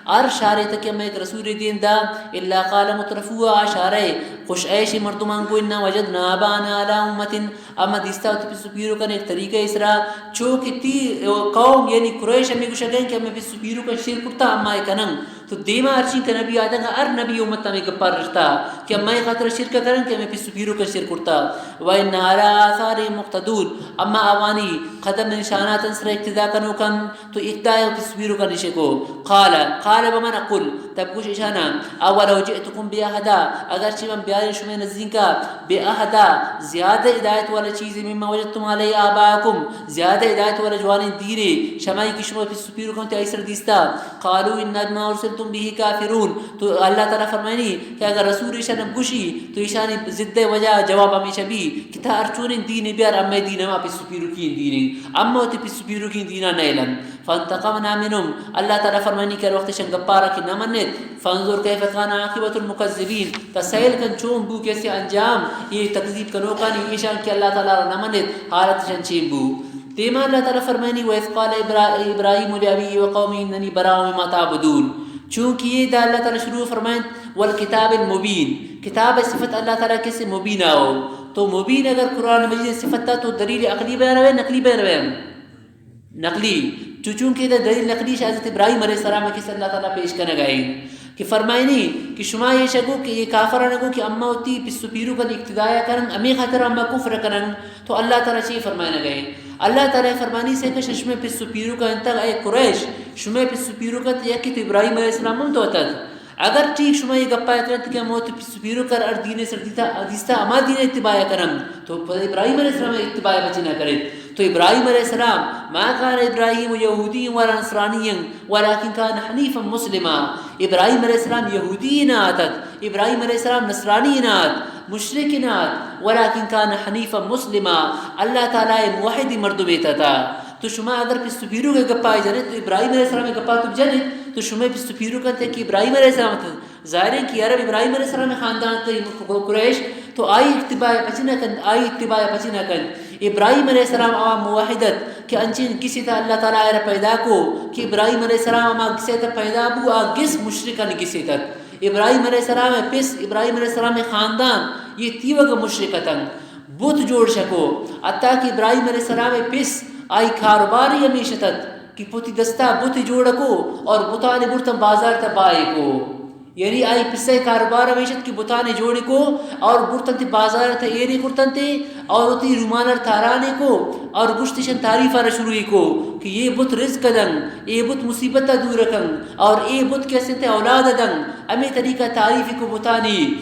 ہر شہرے تک ہمے یک رسولے دیم دا، الا قال مترفوها، آ شہرے خوش عیش مردمان گو، انا وجدنا آباءنا على امة، اما دیستا وتی پس پیرکان یک طریقہ سرا، چو کہ تی قوم یعنی قریش ہمے گوشگ ءَ انت کہ ہمے پس پیرکان شرک کرتا، اما اے کنن۔ تو دیما ہرچی کہ نبی آتکا، ہر نبی امت ہمے گپا رشتا کہ ہمے خاطر شرک کرن کہ ہمے پس پیرکان شرک کرتا۔ وانا على آثارهم مهتدون، اما آوانی قدم نشانات سر اقتدا کنوکن، تو اقتدا پس پیرکان نشے کو۔ قال، قال بمعنى قل، تب گوش ایشانا، اولو جئتكم بأهدى، اگرچہ من بیاریں شمے نزدیکا، بأهدى، زیادہ ہدایت والا چیزے، مما وجدتم عليه آباءكم، زیادہ ہدایت والا جوانیں دینے، شمائی کہ شما پس پیرکان تی آئی سر دیستا۔ قالوا انا بما ارسلتم به كافرون، تو اللہ تعالی فرمائنی کہ اگر رسول ایشان گوشی تو ایشانی ضد وجہ جواب ہمیشہ بی کہ تا ہرچونیں دینے بیار، اما دین ہما پس پیرکین دینے، اما وتی پس پیرکین دینا نیلن۔ فانتقمنا منهم، اللہ تعالی فرمائنی کہ ہر وقت ایشان گپارا کہ نہ منت، فانظر كيف كان عاقبة المكذبين، تا سیل کن چون بو کسے انجام اے تکذیب کنوکانی، ایشان کہ اللہ تعالی را نہ منت، حالت ایشان چین بو۔ دیما اللہ تعالی فرمائنی، واذ قال ابرا-، ابراهيم لأبيه وقومه انني براء مما تعبدون۔ چونکہ اے دا اللہ تعالی شروع فرمائنت، والكتاب المبين، کتاب صفت اللہ تعالی کسے مبین آو۔ تو مبین اگر قرآن مجید صفت تا تو دلیل عقلی بیان ہوئے، نقلی بیان ہوئے؟ نقلی۔ چو چونکہ دا دلیل نقلی شہ حضرت ابراہیم علیہ السلام کسے اللہ تعالی پیش کنگا ہے کہ فرمائنی کہ شما ایشا گو کہ اے کافران گو کہ اما وتی پس و پیرکن اقتدایا کنن، ہمے خاطر اما کفر کنن۔ تو اللہ تعالی چی فرمائنگا ہے؟ اللہ تعالی فرمانی سے کہ شمے پس و پیرکن انت، اے قریش، شمے پس و پیرکن انت، یکی تو ابراہیم علیہ السلام ہم تو اتت۔ اگر ٹھیک شما اے گپا اتنت کہ ہما وتی پس و پیرکن ہر دین سر دیتا، دیستا ہما دین اتباع کنن، تو پدا ابراہیم علیہ السلام اتباع پچی نہ کرت؟ تو ابراہیم علیہ السلام، ما كان إبراهيم يهوديا ولا نصرانيا ولكن كان حنيفا مسلما۔ ابراہیم علیہ السلام یہودی نہ اتت، ابراہیم علیہ السلام نصرانی نہ ات، مشرک نہ ات، ولكن كان حنيفا مسلما، اللہ تعالی موحد مردمے اتتا۔ تو شما اگر پس و پیرک گپا جنت، تو ابراہیم علیہ السلام گپا تو جنت، تو شما پس و پیرک انت کہ ابراہیم علیہ السلام اتت۔ ظاہر ہے کہ عرب ابراہیم علیہ السلام خاندان تے، قریش تو آئی اتباع پچی نہ کن، آئی اتباع پچی نہ کن۔ ابراہیم علیہ السلام آ موحد ات کہ انچین گسے تا اللہ تعالی آئرا پیدا کو کہ ابراہیم علیہ السلام ہما گسے تا پیدا بو، آ گس مشرکانی گسے تت۔ ابراہیم علیہ السلام پس، ابراہیم علیہ السلام خاندان، یہ تیوگ مشرک اتن۔ بت جوڑ شکو، حتی کہ ابراہیم علیہ السلام پس آئی کاروباری ہمیش اتت کہ پتی دستا بت جوڑ کو اور بتانی برتن بازار تا بائے کو۔ یعنی آئی پسے کاروبار ہمیش ات کہ بتانے جوڑی کو اور برتن تے بازار تے ایرے کرتن تے اور وتی رومانر تارانے کو اور گشتشن تعریف آرا شروعی کو کہ یہ بت رزق دن، یہ بت مصیبت دور کن اور یہ بت کیسے تے اولاد دن۔ ہمیں طریقہ تعریف کو بتانی،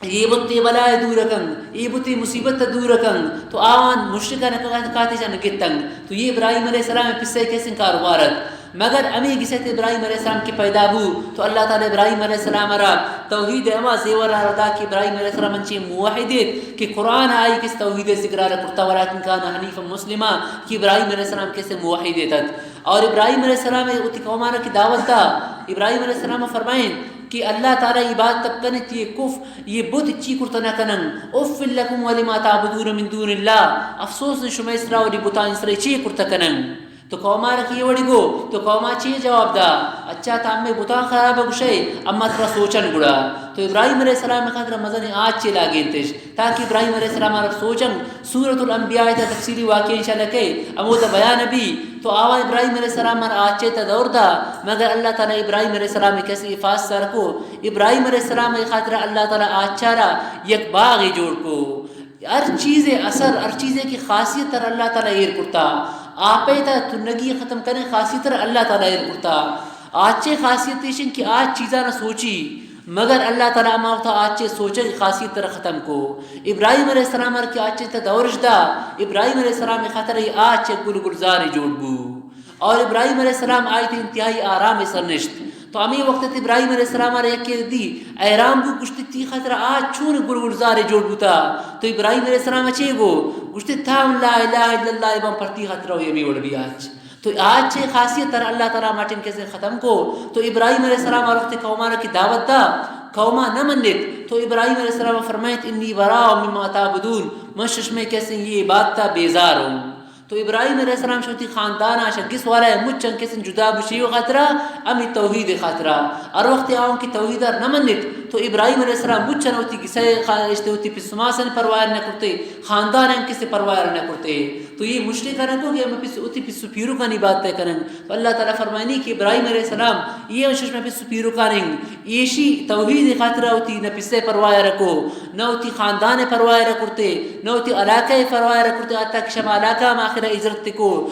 یہ بت تے بلائے دور کن، یہ بت تے مصیبت دور کن۔ تو آوان مشرکان کاتے جن گتن۔ تو یہ ابراہیم علیہ السلام پسے کیسے کاروبار ات۔ مگر ہمے گسے تے ابراہیم علیہ السلام کہ پیدا بو، تو اللہ تعالی ابراہیم علیہ السلام را توحید ہما زیور را دا کہ ابراہیم علیہ السلام انچیں موحد ایت کہ قرآن آئی کس توحید ذکر را کرتا، ولكن كان حنيفا مسلما، کہ ابراہیم علیہ السلام کسے موحد ایت۔ اور ابراہیم علیہ السلام وتی قومانا کہ دعوت دا، ابراہیم علیہ السلام فرمائیں کہ اللہ تعالی یہ بات تب کنے تی کف، یہ بت چی کرتا نہ کنن، اف لکم ولما تعبدون من دون اللہ، افسوس شمئے سرا ولی بتان سرا چی کرتا کنن۔ تو قوما را کہ اے وڑی گو، تو قوما چے جواب دا؟ اچھا، تا ہمے بتان خراب گشئے، اما ترا سوچن گڑا۔ تو ابراہیم علیہ السلام خاطر مزنیں آچے لاگینتش، تاکہ ابراہیم علیہ السلام را سوچن۔ سورۃ الانبیاء تا تفصیلی واقعہ انشاءاللہ کہ ہمودا بیان بی۔ تو آوا ابراہیم علیہ السلام را آچے تا دور دا، مگر اللہ تعالی ابراہیم علیہ السلام کسے حفاظت سر کو۔ ابراہیم علیہ السلام خاطر اللہ تعالی آچارا یک باغے جوڑ کو۔ ہر چیزے اثر، ہر چیزے کہ خاصیت تر اللہ تعالی ایر کرتا۔ آپے تا تنگی ختم کریں خاصیت را اللہ تعالی ایر کرتا۔ آچے خاصیت ایشن کہ آچ چیزاں نہ سوچی، مگر اللہ تعالی ہما وقتا آچے سوچے خاصیت را ختم کو۔ ابراہیم علیہ السلام ہر کہ آچے تا دورش دا، ابراہیم علیہ السلام خاطر آچے گل گلزار جوڑ بو۔ اور ابراہیم علیہ السلام آئی تے انتہائی آرام سر نشت۔ تو ہمے وقت ات ابراہیم علیہ السلام ءَ را یکے دی حیران بو، گوشتی، تی خاطر آ چون گل گلزارے جوڑ بوتا؟ تو ابراہیم علیہ السلام ءَ چے گو؟ گوشتی، تا لا الہ الا اللہ بان پر تی خاطر و یمی وڑ بی آچ۔ تو آچ چے خاصیت تر اللہ تعالی ماٹن کسے ختم کو۔ تو ابراہیم علیہ السلام ءَ وقت قومانا کی دعوت دا، قوما نہ منت۔ تو ابراہیم علیہ السلام فرمائیت، انی براء مما تعبدون، من ششمے کسے یہ بات تا بیزار ہوں۔ تو ابراہیم علیہ السلام شوتی خاندان آ شگس والا ہے، مچن کسن جدا بشی و خاطرہ، امی توحید خاطرہ۔ ہر وقت آؤں کہ توحید ار نہ منت، تو ابراہیم علیہ السلام مچن ہوتی گسے خا-، اشتے ہوتی پسماسن پرواہ نہ کرتے، خاندان ان کسے پرواہ نہ کرتے۔ تو یہ مشرک نہ کو کہ ہم پس، ہوتی پس پیروکانی بات طے کرن۔ تو اللہ تعالی فرمائنی کہ ابراہیم علیہ السلام یہ شش میں پس پیروکانیں، ایشی توحید خاطرہ ہوتی نہ پسے پرواہ رکھو، نہ وتی خاندان ءِ پرواہ ءَ کرتے، نہ وتی علاقہ ءِ پرواہ ءَ کرتے، حتی کہ شما علاقہ ہم آخر ءَ ہجرت کو۔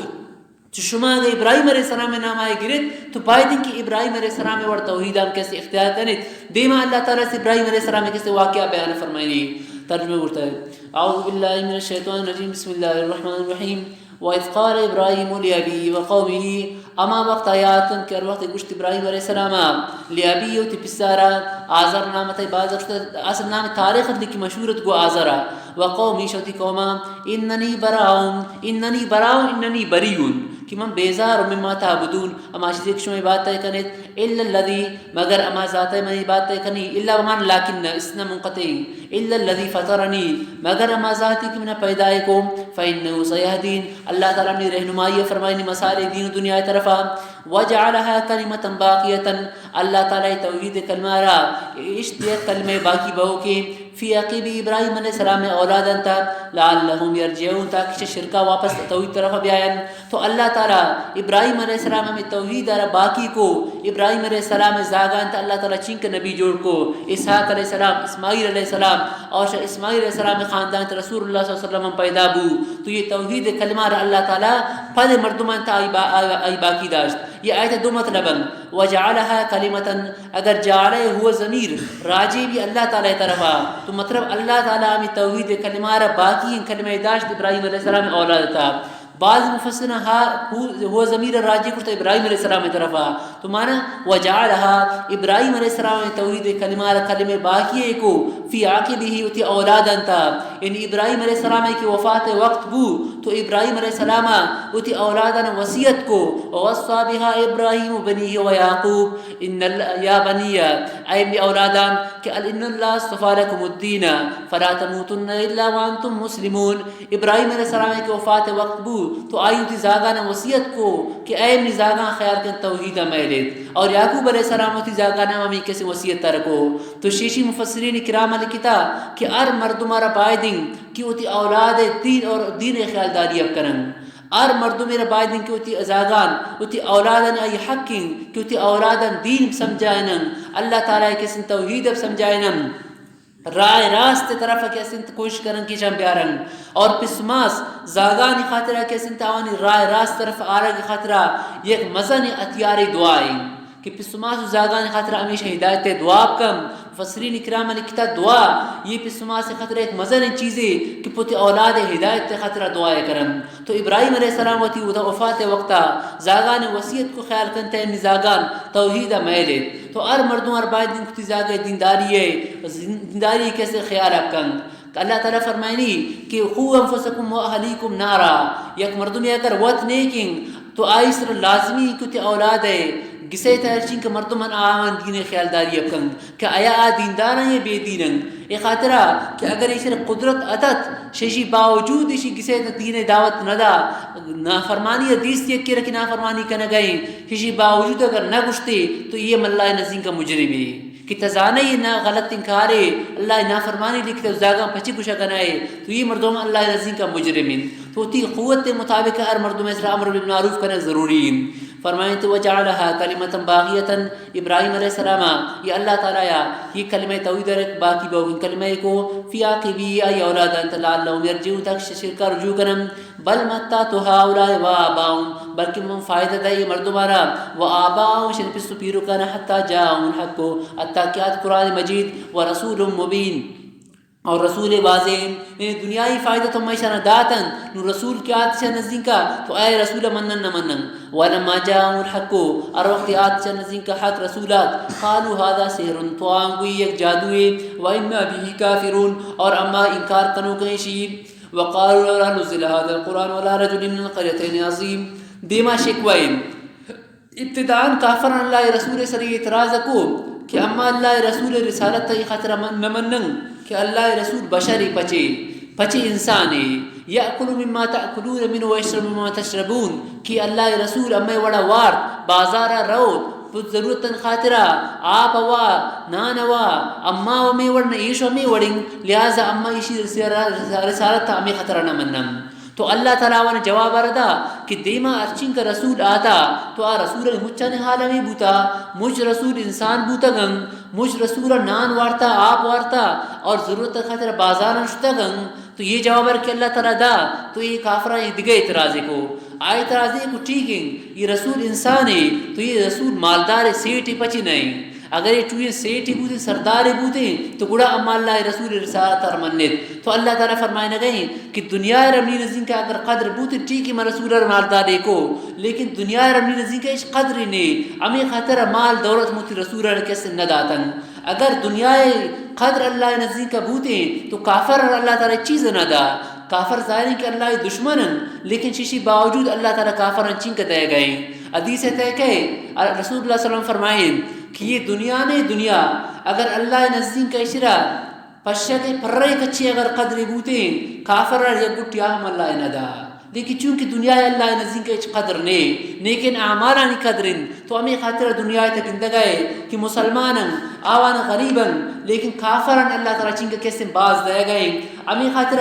چو شما اگہ ابراہیم علیہ السلام ءِ نام ءَ گرت، تو باید انت کہ ابراہیم علیہ السلام ءِ وڑ توحید ہم کسے اختیار کنت۔ دیما اللہ تعالی سے ابراہیم علیہ السلام ءِ کسے واقعہ بیان فرمائنی۔ ترجمہ کرتا ہے۔ اعوذ باللہ من الشیطان الرجیم۔ بسم اللہ الرحمن الرحیم۔ وَإِذْ قَالَ إِبْرَاهِيمُ لِأَبِيهِ وَقَوْمِهِ، ہما وقت ءَ یات انت کہ ہر وقت گوشت ابراہیم علیہ السلام ءَ لِأَبِيهِ، وتی پسارا، آزر نام ءَ، بعض گوشت، اصل نام تاریخ ءَ کہ مشہور ات گو آزر ءَ، وَقَوْمِهِ، شہ وتی قوما، إِنَّنِي بَرِيءٌ، إِنَّنِي بَرِيءٌ، إِنَّنِي بَرِيءٌ، کہ من بیزار، مما تعبدون، ہما چیزے کہ شما عبادت ءَ کنت، إِلَّا الَّذِي، مگر ہما ذات ءَ من عبادت ءَ کنی، إِلَّا بمعنى لكن، إِنَّ مُنْقَطِعٌ، إِلَّا الَّذِي فَطَرَنِي، مگر ہما ذاتے کہ منا پیدا کو، فَإِنَّهُ سَيَهْدِينِ، اللہ تعالی منی رہنمائی فرمائنی مسائل دین و دنیا طرفا۔ وَجَعَلَهَا كَلِمَةً بَاقِيَةً، اللہ تعالی توحید کلمہ را اشت یک کلمہ باقی بہو کہ فی عقبه، ابراہیم علیہ السلام ءِ اولاد انت، لَعَلَّهُمْ يَرْجِعُونَ، تاکہ چہ شرکا واپس توحید طرف بیاین۔ تو اللہ تعالی ابراہیم علیہ السلام ہمیں توحید را باقی کو، ابراہیم علیہ السلام ءِ زاگان تا اللہ تعالی چینکہ نبی جوڑ کو، اسحاق علیہ السلام، اسماعیل علیہ السلام، اور شہ اسماعیل علیہ السلام ءِ خاندان تا رسول اللہ صلی اللہ علیہ وسلم پیدا بو۔ تو یہ توحید کلمہ را اللہ تعالی پد مردمان تا آئی با-، آئی باقی داشت۔ یہ آیت دو مطلب ہیں۔ وَجَعَلَهَا كَلِمَةً، اگر جعل هو ضمیر راجع بی اللہ تعالی طرفا، تو مطلب اللہ تعالی ہمیں توحید کلمہ را باقی ہیں کلمہ داشت ابراہیم علیہ السلام اولاد تا۔ بعض مفسرین ہا، ہو، ہو ضمیر راجع کرتا ابراہیم علیہ السلام طرفا۔ تو معنی، وَجَعَلَهَا، ابراہیم علیہ السلام توحید کلمہ را کلمہ باقی کو، فی عقبه، وتی اولادان تا۔ یعنی ابراہیم علیہ السلام کہ وفات وقت بو، تو ابراہیم علیہ السلام وتی اولادان وصیت کو، وَوَصَّى بِهَا إِبْرَاهِيمُ بَنِيهِ وَيَعْقُوبُ، إِنَّ ال-، يَا بَنِيَّ، اے می اولادان، کہ ال-، إِنَّ اللَّهَ اصْطَفَىٰ لَكُمُ الدِّينَ فَلَا تَمُوتُنَّ إِلَّا وَأَنْتُمْ مُسْلِمُونَ۔ ابراہیم علیہ السلام کہ وفات وقت بو، تو آئی وتی زاگان وصیت کو کہ اے می زاگان خیال کن توحید میلت۔ اور یعقوب علیہ السلام وتی زاگان ہمیں کسے وصیت تر کو۔ تو شیشی مفسرین کرام لکھتا کہ ہر مردم را باید انت کہ وتی اولاد دین اور دین خیال داری اب کنن۔ ہر مردم را باید انت کہ وتی زاگان، وتی اولادان آئی حق انت کہ وتی اولادان دین سمجھائنن، اللہ تعالی کسن توحید اب سمجھائنن۔ راہ راست طرف کہ است انت کوشش کنن کہ چم بیارن۔ اور پسماس زاگانی خاطر کہ است انت آوانی راہ راست طرف آرگ خاطر یک مزن ہتھیار دعا ہے کہ پسماس و زاگانی خاطر ہمیشہ ہدایت دعا کن۔ مفسرین کرام لکھتا دعا یہ پسماس خاطر یک مزن چیزے کہ پوتی اولاد ہدایت خاطر دعا کرن۔ تو ابراہیم علیہ السلام وتی ودا وفات وقتا زاگان وصیت کو خیال کنتے، نی زاگان توحید میلے۔ تو ہر مردم ہر باید دین کتی زاگے دینداری ہے، دینداری کسے خیال کن۔ کہ اللہ تعالی فرمائنی کہ قوا انفسکم و اہلیکم نارا، یک مردمی اگر وت نیکیں تو آئی سر لازمی کہ تی اولاد ہے گسے ترچین کہ مردم من آوان دین خیال داری کن۔ کہ آیا آ دیندار ہیں یا بے دین ہیں؟ اے خاطرا کہ اگر ایشی را قدرت اتت، ششی باوجود ایشی گسے دین دعوت ندا، نافرمانی دیست یک کرا کہ نافرمانی کنگئے، ششی باوجود اگر نہ گشتے تو یہ ملائے نزین کا مجرمے۔ کہ تزانے یہ نہ غلط انکارے، اللہ نافرمانی لکھتے زاگاں پچی گشا کنائے، تو یہ مردم اللہ نزین کا مجرمین۔ تو تی قوت مطابق ہر مردم اس را امر بالمعروف کرنا ضروری ہیں۔ فرمائیں تو وجعلها کلمة باقیة، ابراہیم علیہ السلام ءَ یہ اللہ تعالیٰ ءَ یہ کلمہ توحید ءَ باقی بوگیں کلمہ کو، فی عقبی، آئی اولاداں، لعلهم یرجعون، تاکہ شرکا رجوع کنن۔ بل متعت هؤلاء وآباءهم، بلکہ من فائدہ دئی مردمارا، وآباءهم، شن پس و پیرکانا، حتی جاءهم الحق، حتی کہ آت قرآن مجید، ورسول مبین، اور رسول واضح، یعنی دنیائی فائدہ تو میں شان داتن، نو رسول کہ آت شان نزدیکا، تو اے رسول منن نہ منن۔ ولما جاءهم الحق، اور وقت آت شان نزدیکا حق رسول آت، قالوا هذا سحر، تو آنگوی یک جادوے، وإنا به کافرون، اور اما انکار کنوکیں شی۔ وقالوا لولا نزل هذا القرآن على رجل من القريتين عظيم۔ دیما شکوہ انت۔ ابتداءً کافراں اللہ ءِ رسول ءِ سر ءَ اعتراض کو کہ اما اللہ ءِ رسول ءِ رسالت ءِ خاطر من نہ منن کہ اللہ ءِ رسول بشرے، پچے، پچے انسانے، یأکل مما تأکلون منه ویشرب مما تشربون، کہ اللہ ءِ رسول ہمے وڑا وارت، بازارا روت، پہ ضرورتاں خاطرا آپ وا، نان وا، اما ہمے وڑ نہ ایش ہمے وڑیں، لہذا اما ایشی رسالت ہمے خاطرا نہ منن۔ تو اللہ تعالیٰ آوان جواب ءَ را دا کہ دیما ہرچینکہ رسول آتا، تو آ رسول ءِ مچانی حال ہمے بوتا، مچ رسول انسان بوتگن، مچ رسول نان وارتا، آپ وارتا اور ضرورت خاطر بازاراں شتگن۔ تو یہ جواب ءَ را کہ اللہ تعالیٰ دا، تو یہ کافراں یہ دگہ اعتراض کو۔ آ اعتراض کو ٹھیک ہیں، یہ رسول انسان ہے، تو یہ رسول مالدار ہے، سیٹھ ہے، پچی نہیں۔ اگر یہ ٹوئیں سیٹھے بوتیں، سردارے بوتیں، تو گڑا اما اللہ ءِ رسول ءِ رسالت ءَ را منت۔ تو اللہ تعالیٰ فرمائنگ ءَ ایں کہ دنیا ءَ را منی نزیکا اگر قدر بوتیں، ٹھیک ہے، من رسول ءَ را مالدارے کو، لیکن دنیا ءَ را منی نزیکا ہچ قدرے نے۔ ہمے خاطر مال دولت من وتی رسول ءَ را کس نہ داتن۔ اگر دنیا ءِ قدر اللہ ءِ نزیکا بوتیں، تو کافر ءَ را اللہ تعالیٰ چیز نہ دا۔ کافر ظاہر ہیں کہ اللہ ءِ دشمن انت، لیکن چیشی باوجود اللہ تعالیٰ کافراں چینکہ دئیگ ءَ انت۔ حدیث ءِ تہ کہ رسول اللہ صلی اللہ علیہ وسلم فرمائیں کہ یہ دنیا نے دنیا، اگر اللہ ءِ نزیکا اشرا پشک ءِ پرے کچے اگر قدرے بوتیں، کافر ءَ را یک گٹے آ ہم اللہ ءَ نہ دا۔ لیکن چونکہ دنیا ءَ اللہ ءِ نزیکا ہچ قدر نے، نیکیں اعمالانی قدر انت، تو ہمے خاطر دنیا ءِ تہ گندگ ءَ ئے کہ مسلمان انت، آوان غریب انت، لیکن کافراں اللہ تعالیٰ چینکہ کسیں باز دئیگ ءَ انت۔ ہمے خاطر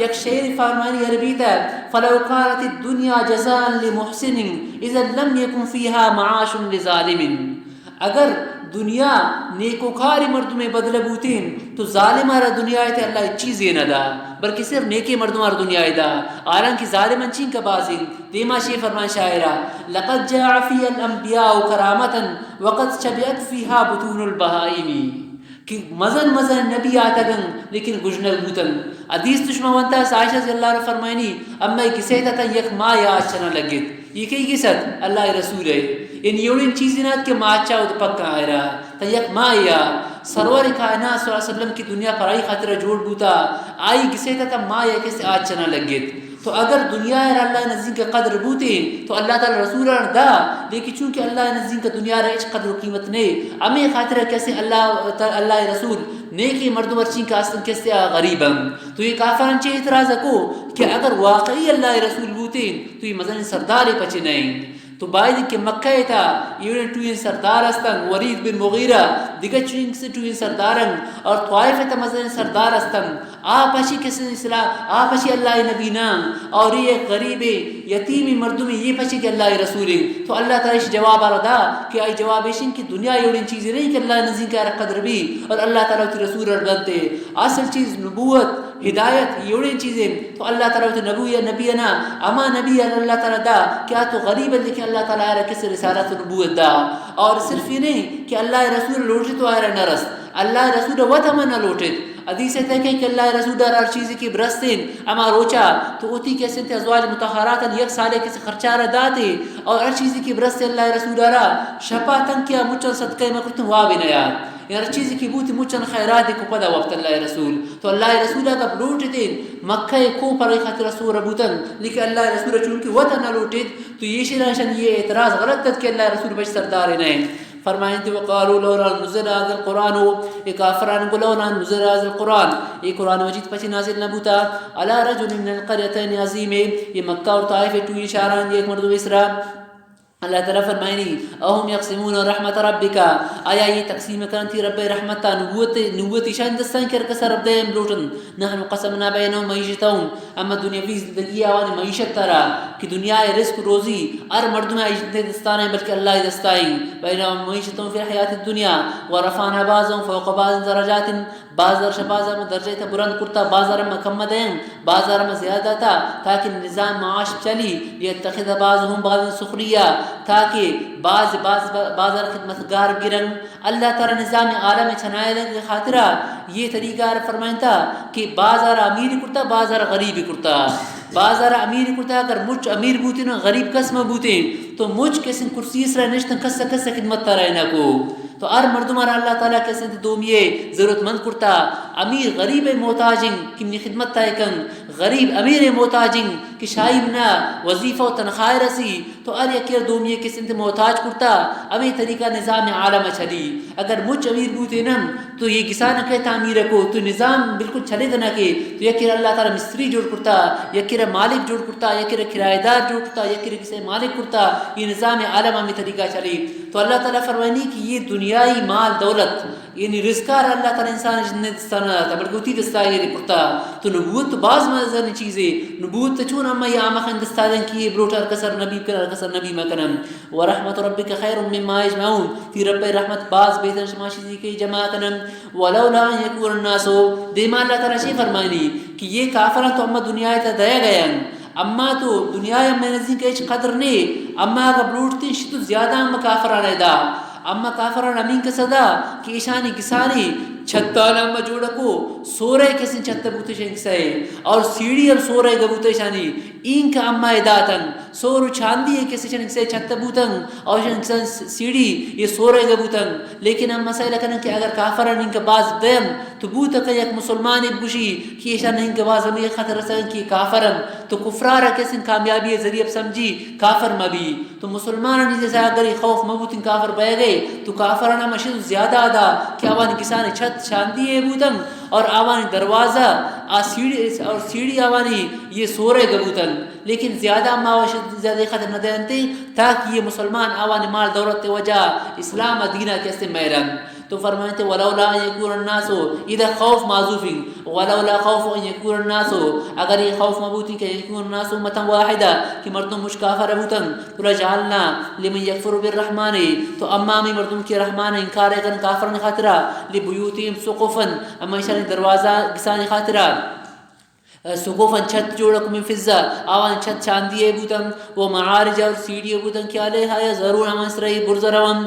یک شعرے فرمائنی عربی تہ، فلو كانت الدنيا جزاء لمحسن إذا لم يكن فيها معاش لظالم۔ اگر دنیا نیکوکاریں مردمے بدلہ بوتیں، تو ظالم ءَ را دنیا ءِ تہ اللہ ہچ چیزے نہ دا، بلکہ صرف نیکیں مردم ءَ را دنیا ءَ دا۔ حالانکہ ظالم انچیں کہ بازیں۔ دیما شے فرمان شاعرا، لقد جاع فيها الأنبياء كرامة وقد شبعت فيها بطون البهائم۔ کہ مزن مزن نبی آتگن، لیکن گژنگ بوتن۔ حدیث تو شما ونتا، عائشہ رضی اللہ عنہا فرمائنی، اما گسے تا تاں یک ماہ آچ چنا لگت۔ یہ کئی گسے ات؟ اللہ ءِ رسول ءِ۔ یعنی یہ وڑیں چیزے نہ ات کہ ماہ آچا ود پکا آئرا۔ تا یک ماہ یا سرور کائنات صلی اللہ علیہ وسلم کی دنیا پر آئی خاطر جوڑ بوتا۔ آئی گسے تا تاں ماہ یا کسے آچ چنا لگت۔ تو اگر دنیا ءَ را اللہ ءِ نزیکا قدر بوتیں، تو اللہ تعالیٰ رسول ءَ را دا، لیکن چونکہ اللہ ءِ نزیکا دنیا ءَ را ہچ قدر و قیمت نے، ہمے خاطر کسے اللہ، اللہ ءِ رسول نیکیں مردم ہرچیں کہ استن کسے آ غریب انت۔ تو یہ کافراں چے اعتراض کو کہ اگر واقعی اللہ ءِ رسول بوتیں، تو یہ مزنیں سردارے پچے نہ انت۔ تو باید کہ مکہ ءِ تہ ایوڑیں ٹوئیں سردار استن، ولید بن مغیرہ، دگہ چوئیں کسے ٹوئیں سردارن، اور طائف ءِ تہ مزنیں سردار استن۔ آ پشی کسے اسلام، آ پشی اللہ ءِ نبی نہ، اور یہ ایک غریب یتیمی مردمی، یہ پشی کہ اللہ ءِ رسول انت۔ تو اللہ تعالیٰ اش جواب ءَ را دا کہ آئی جواب ایش انت کہ دنیا ایوڑیں چیزے نہیں کہ اللہ ءِ نزیکا آئی ءَ را قدر بی اور اللہ تعالیٰ وتی رسول ءَ را دنتے۔ اصل چیز نبوت، ہدایت، ایوڑیں چیزے انت۔ تو اللہ تعالیٰ وتی نبی، نبی نا، ہما نبی ءَ را اللہ تعالیٰ دا کہ آ تو غریب انت، لیکن اللہ تعالیٰ آئی ءَ را کسے رسالت و نبوت دا۔ اور صرف یہ نہیں کہ اللہ ءِ رسول لوٹت تو آئی ءَ را نہ رست۔ اللہ ءِ رسول ءَ وت ہم نہ لوٹت۔ حدیث ءِ تہ کہ اللہ ءِ رسول ءَ را ہر چیزے کہ برستیں، ہما روچا تو وتی کسے ازواج مطہرات یک سالے کسے خرچہ ءَ را داتے، اور ہر چیزے کہ برستیں اللہ ءِ رسول ءَ را، شپا تنکہ مچاں صدقہ مکرتیں واب نہ یات۔ یعنی ہر چیزے کہ بوت مچاں خیرات کو پدا وپت اللہ ءِ رسول۔ تو اللہ ءِ رسول ءَ گپ لوٹتیں، مکہ ءِ کوہ پر آئی خاطر سور بوتن، لیکن اللہ ءِ رسول ءَ چونکہ وت نہ لوٹت، تو یہ شیران شن یہ اعتراض غلط ات کہ اللہ ءِ رسول بش سردار نہ انت۔ فرمائنت، وقالوا لولا نزل هذا القرآن، اے کافران گو لولا نزل هذا القرآن، اے قرآن مجید پچے نازل نہ بوتا، على رجل من القريتين عظيم، یہ مکہ اور طائف ٹوئی شہران یک مردم اسرا۔ اللہ تعالیٰ فرمائنی، اهم يقسمون رحمة ربك، آیا یہ تقسیم کنن تئی رب ءِ رحمتا؟ نبوت، نبوت ایشان دستان کر کسا رب دیم لوٹن، نحن قسمنا بينهم معيشتهم، اما دنیاوی زندگی آوانی معیشت ترا کہ دنیا ءِ رزق روزی ہر مردم ءِ دستان ءَ، بلکہ اللہ ءِ دستا ایں۔ بینما معیشتهم فی الحیات الدنیا ورفعنا بعضهم فوق بعض درجات، باز ءَ شہ باز ءَ درجہ تا بلند کرتا، باز ءَ ما کم دیں، باز ءَ ما زیادہ تا، تاکہ نظام معاش چلی، لیتخذ بعضهم بعضا سخریا، تاکہ باز، باز، باز ءَ خدمتگار گرن۔ اللہ تعالی نظام عالم چنائے خاطرہ یہ طریقہ ءَ فرمائنتا کہ باز ءَ امیر کرتا، باز ءَ غریب کرتا۔ باز ءَ امیر کرتا، اگر مچ امیر بوتیں نا، غریب کس مہ بوتیں، تو مچ کسیں کرسی سرا نشتن، کس کس خدمت ترا نہ کو۔ تو ہر مردم ءَ اللہ تعالی کسیں دومی ءِ ضرورت مند کرتا۔ امیر غریب ءِ محتاج ایں کہ منی خدمت تا کن، غریب امیر ءِ محتاج ایں کہ شاہی منا وظیفہ و تنخواہ رسی، تو ہر یکے دومی ءِ کسیں محتاج کرتا۔ ہمے طریقہ نظام عالم چلی۔ اگر مچ امیر بوتیں نا، تو یہ گسان کئے تعمیر کو، تو نظام بالکل چلے نہ کے۔ تو یکے اللہ تعالی مستری جوڑ کرتا، یکے مالک جوڑ کرتا، یکے کرایہ دار جوڑ کرتا، یکے کسے مالک کرتا۔ یہ نظام عالم ہمے طریقہ چلی۔ تو اللہ تعالی فرمائنی کہ یہ دنیائی مال دولت، یعنی رزق ءَ اللہ تعالی انسان ءِ جند ءِ دستا نہ داتا، بلکہ وتی دستا ایر کرتا۔ تو نبوت تو باز مزنیں چیزے۔ نبوت تو چون اما یہ آمخ دستا دیں کہ یہ بروٹ ہر کس ءَ نبی کن، ہر کس ءَ نبی مکنن۔ ورحمت ربک خیر مما یجمعون، تئی رب ءِ رحمت باز بہتر شما چیزی کہ جمع کنن۔ ولولا ان یکون الناس، دیما اللہ تعالی چی فرمائنی کہ یہ کافراں تو اما دنیا ءَ تا دیا گئے، اما تو دنیا ءَ مئے نزدیک ہچ قدر نے، اما اگر بلوٹتی شی تو زیادہ اما کافراں ءَ دا، اما کافراں ہمینکس دا کہ ایشانی گسانی چھتان اما جوڑ کو، سورے کسیں چھت بوتے شنگ سے، اور سیڑھی ہم سورے گبوتے شانی، اینک اما ءَ داتن، سور و چاندی ءِ کسے چنکسے چھت بوتن، اور چنکسے سیڑھی یہ سورے گبوتن۔ لیکن ہم مسئلہ کنن کہ اگر کافراں اینک باز دیم، تو بوت کہ یک مسلمانے بگوشی کہ ایشاں اینک باز ہمے خطر رسن کہ کافرن، تو کفرا را کسیں کامیابی ذریعہ سمجھی، کافر مبی۔ تو مسلمانانی جیسا اگر یہ خوف مبوتیں کافر بئیگے، تو کافراں ہم اشد زیادہ ادا کہ آوانی گسانی چھت چاندی ءِ بوتن اور آوانی دروازہ آ سیڑھی، اور سیڑھی آوانی یہ سورے گبوتن۔ لیکن زیادہ ما اشد زیادہ خطر نہ دینتے تاکہ یہ مسلمان آوانی مال دولت وجہ اسلام دین ءَ کسے میرن۔ تو فرمائیتے، ولولا ان یکون الناس، ادا خوف معذوفیں، ولولا خوف ان یکون الناس، اگر یہ خوف مبوتیں کہ یکون الناس امتا واحدہ، کہ مردم مچ کافر بوتن، لجعلنا لمن یکفر بالرحمن، تو اما ہمے مردم کہ رحمان انکار کن کافران خاطرا، لبیوتہم سقفا، اما ایشانی دروازہ گسانی خاطرا، سقفا چھت جوڑ کو من فضہ، آوان چھت چاندی ءِ بوتن، و معارج اور سیڑھی بوتن کہ علیہا یظہرون، ہما سرا برز روان،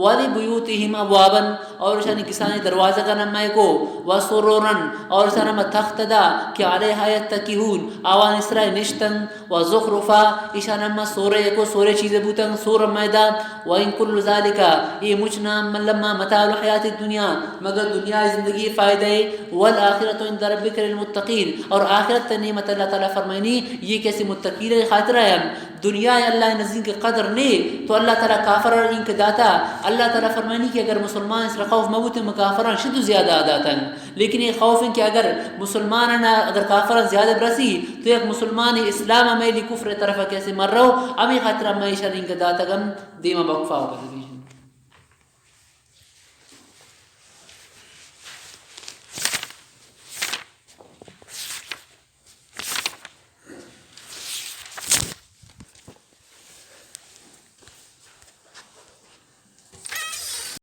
ولبیوتہم ابوابا، اور ایشانی گسانی دروازگان ہم کو، و سررا، اور ایشان ہم تخت دا کہ علیہا یتکئون، آوان سرا نشتن، و زخرفا، ایشان ہم سورے کو، سورے چیز بوتن، سور ہم دا، و ان کل ذلک، یہ مچ نہ لما متاع الحیات الدنیا، مگر دنیا زندگی فائدہ ہے، والآخرۃ عند ربک للمتقین، اور آخرت نعمت اللہ تعالی فرمائنی، یہ کسے متقین خاطر ہے۔ دنیا اللہ نزدیک قدر نے، تو اللہ تعالی کافر اینک داتا، اللہ تعالی فرمائنی کہ اگر مسلمان اس خوف مبوتے، کافران شد زیادہ داتن۔ لیکن یہ خوف ہے کہ اگر مسلمانان اگر کافران زیادہ برسی، تو یک مسلمان اسلام میلی کفر طرف کسے مر رو، ہمے خاطر ہم ایشان اینک داتگم دیما وقفہ ہو۔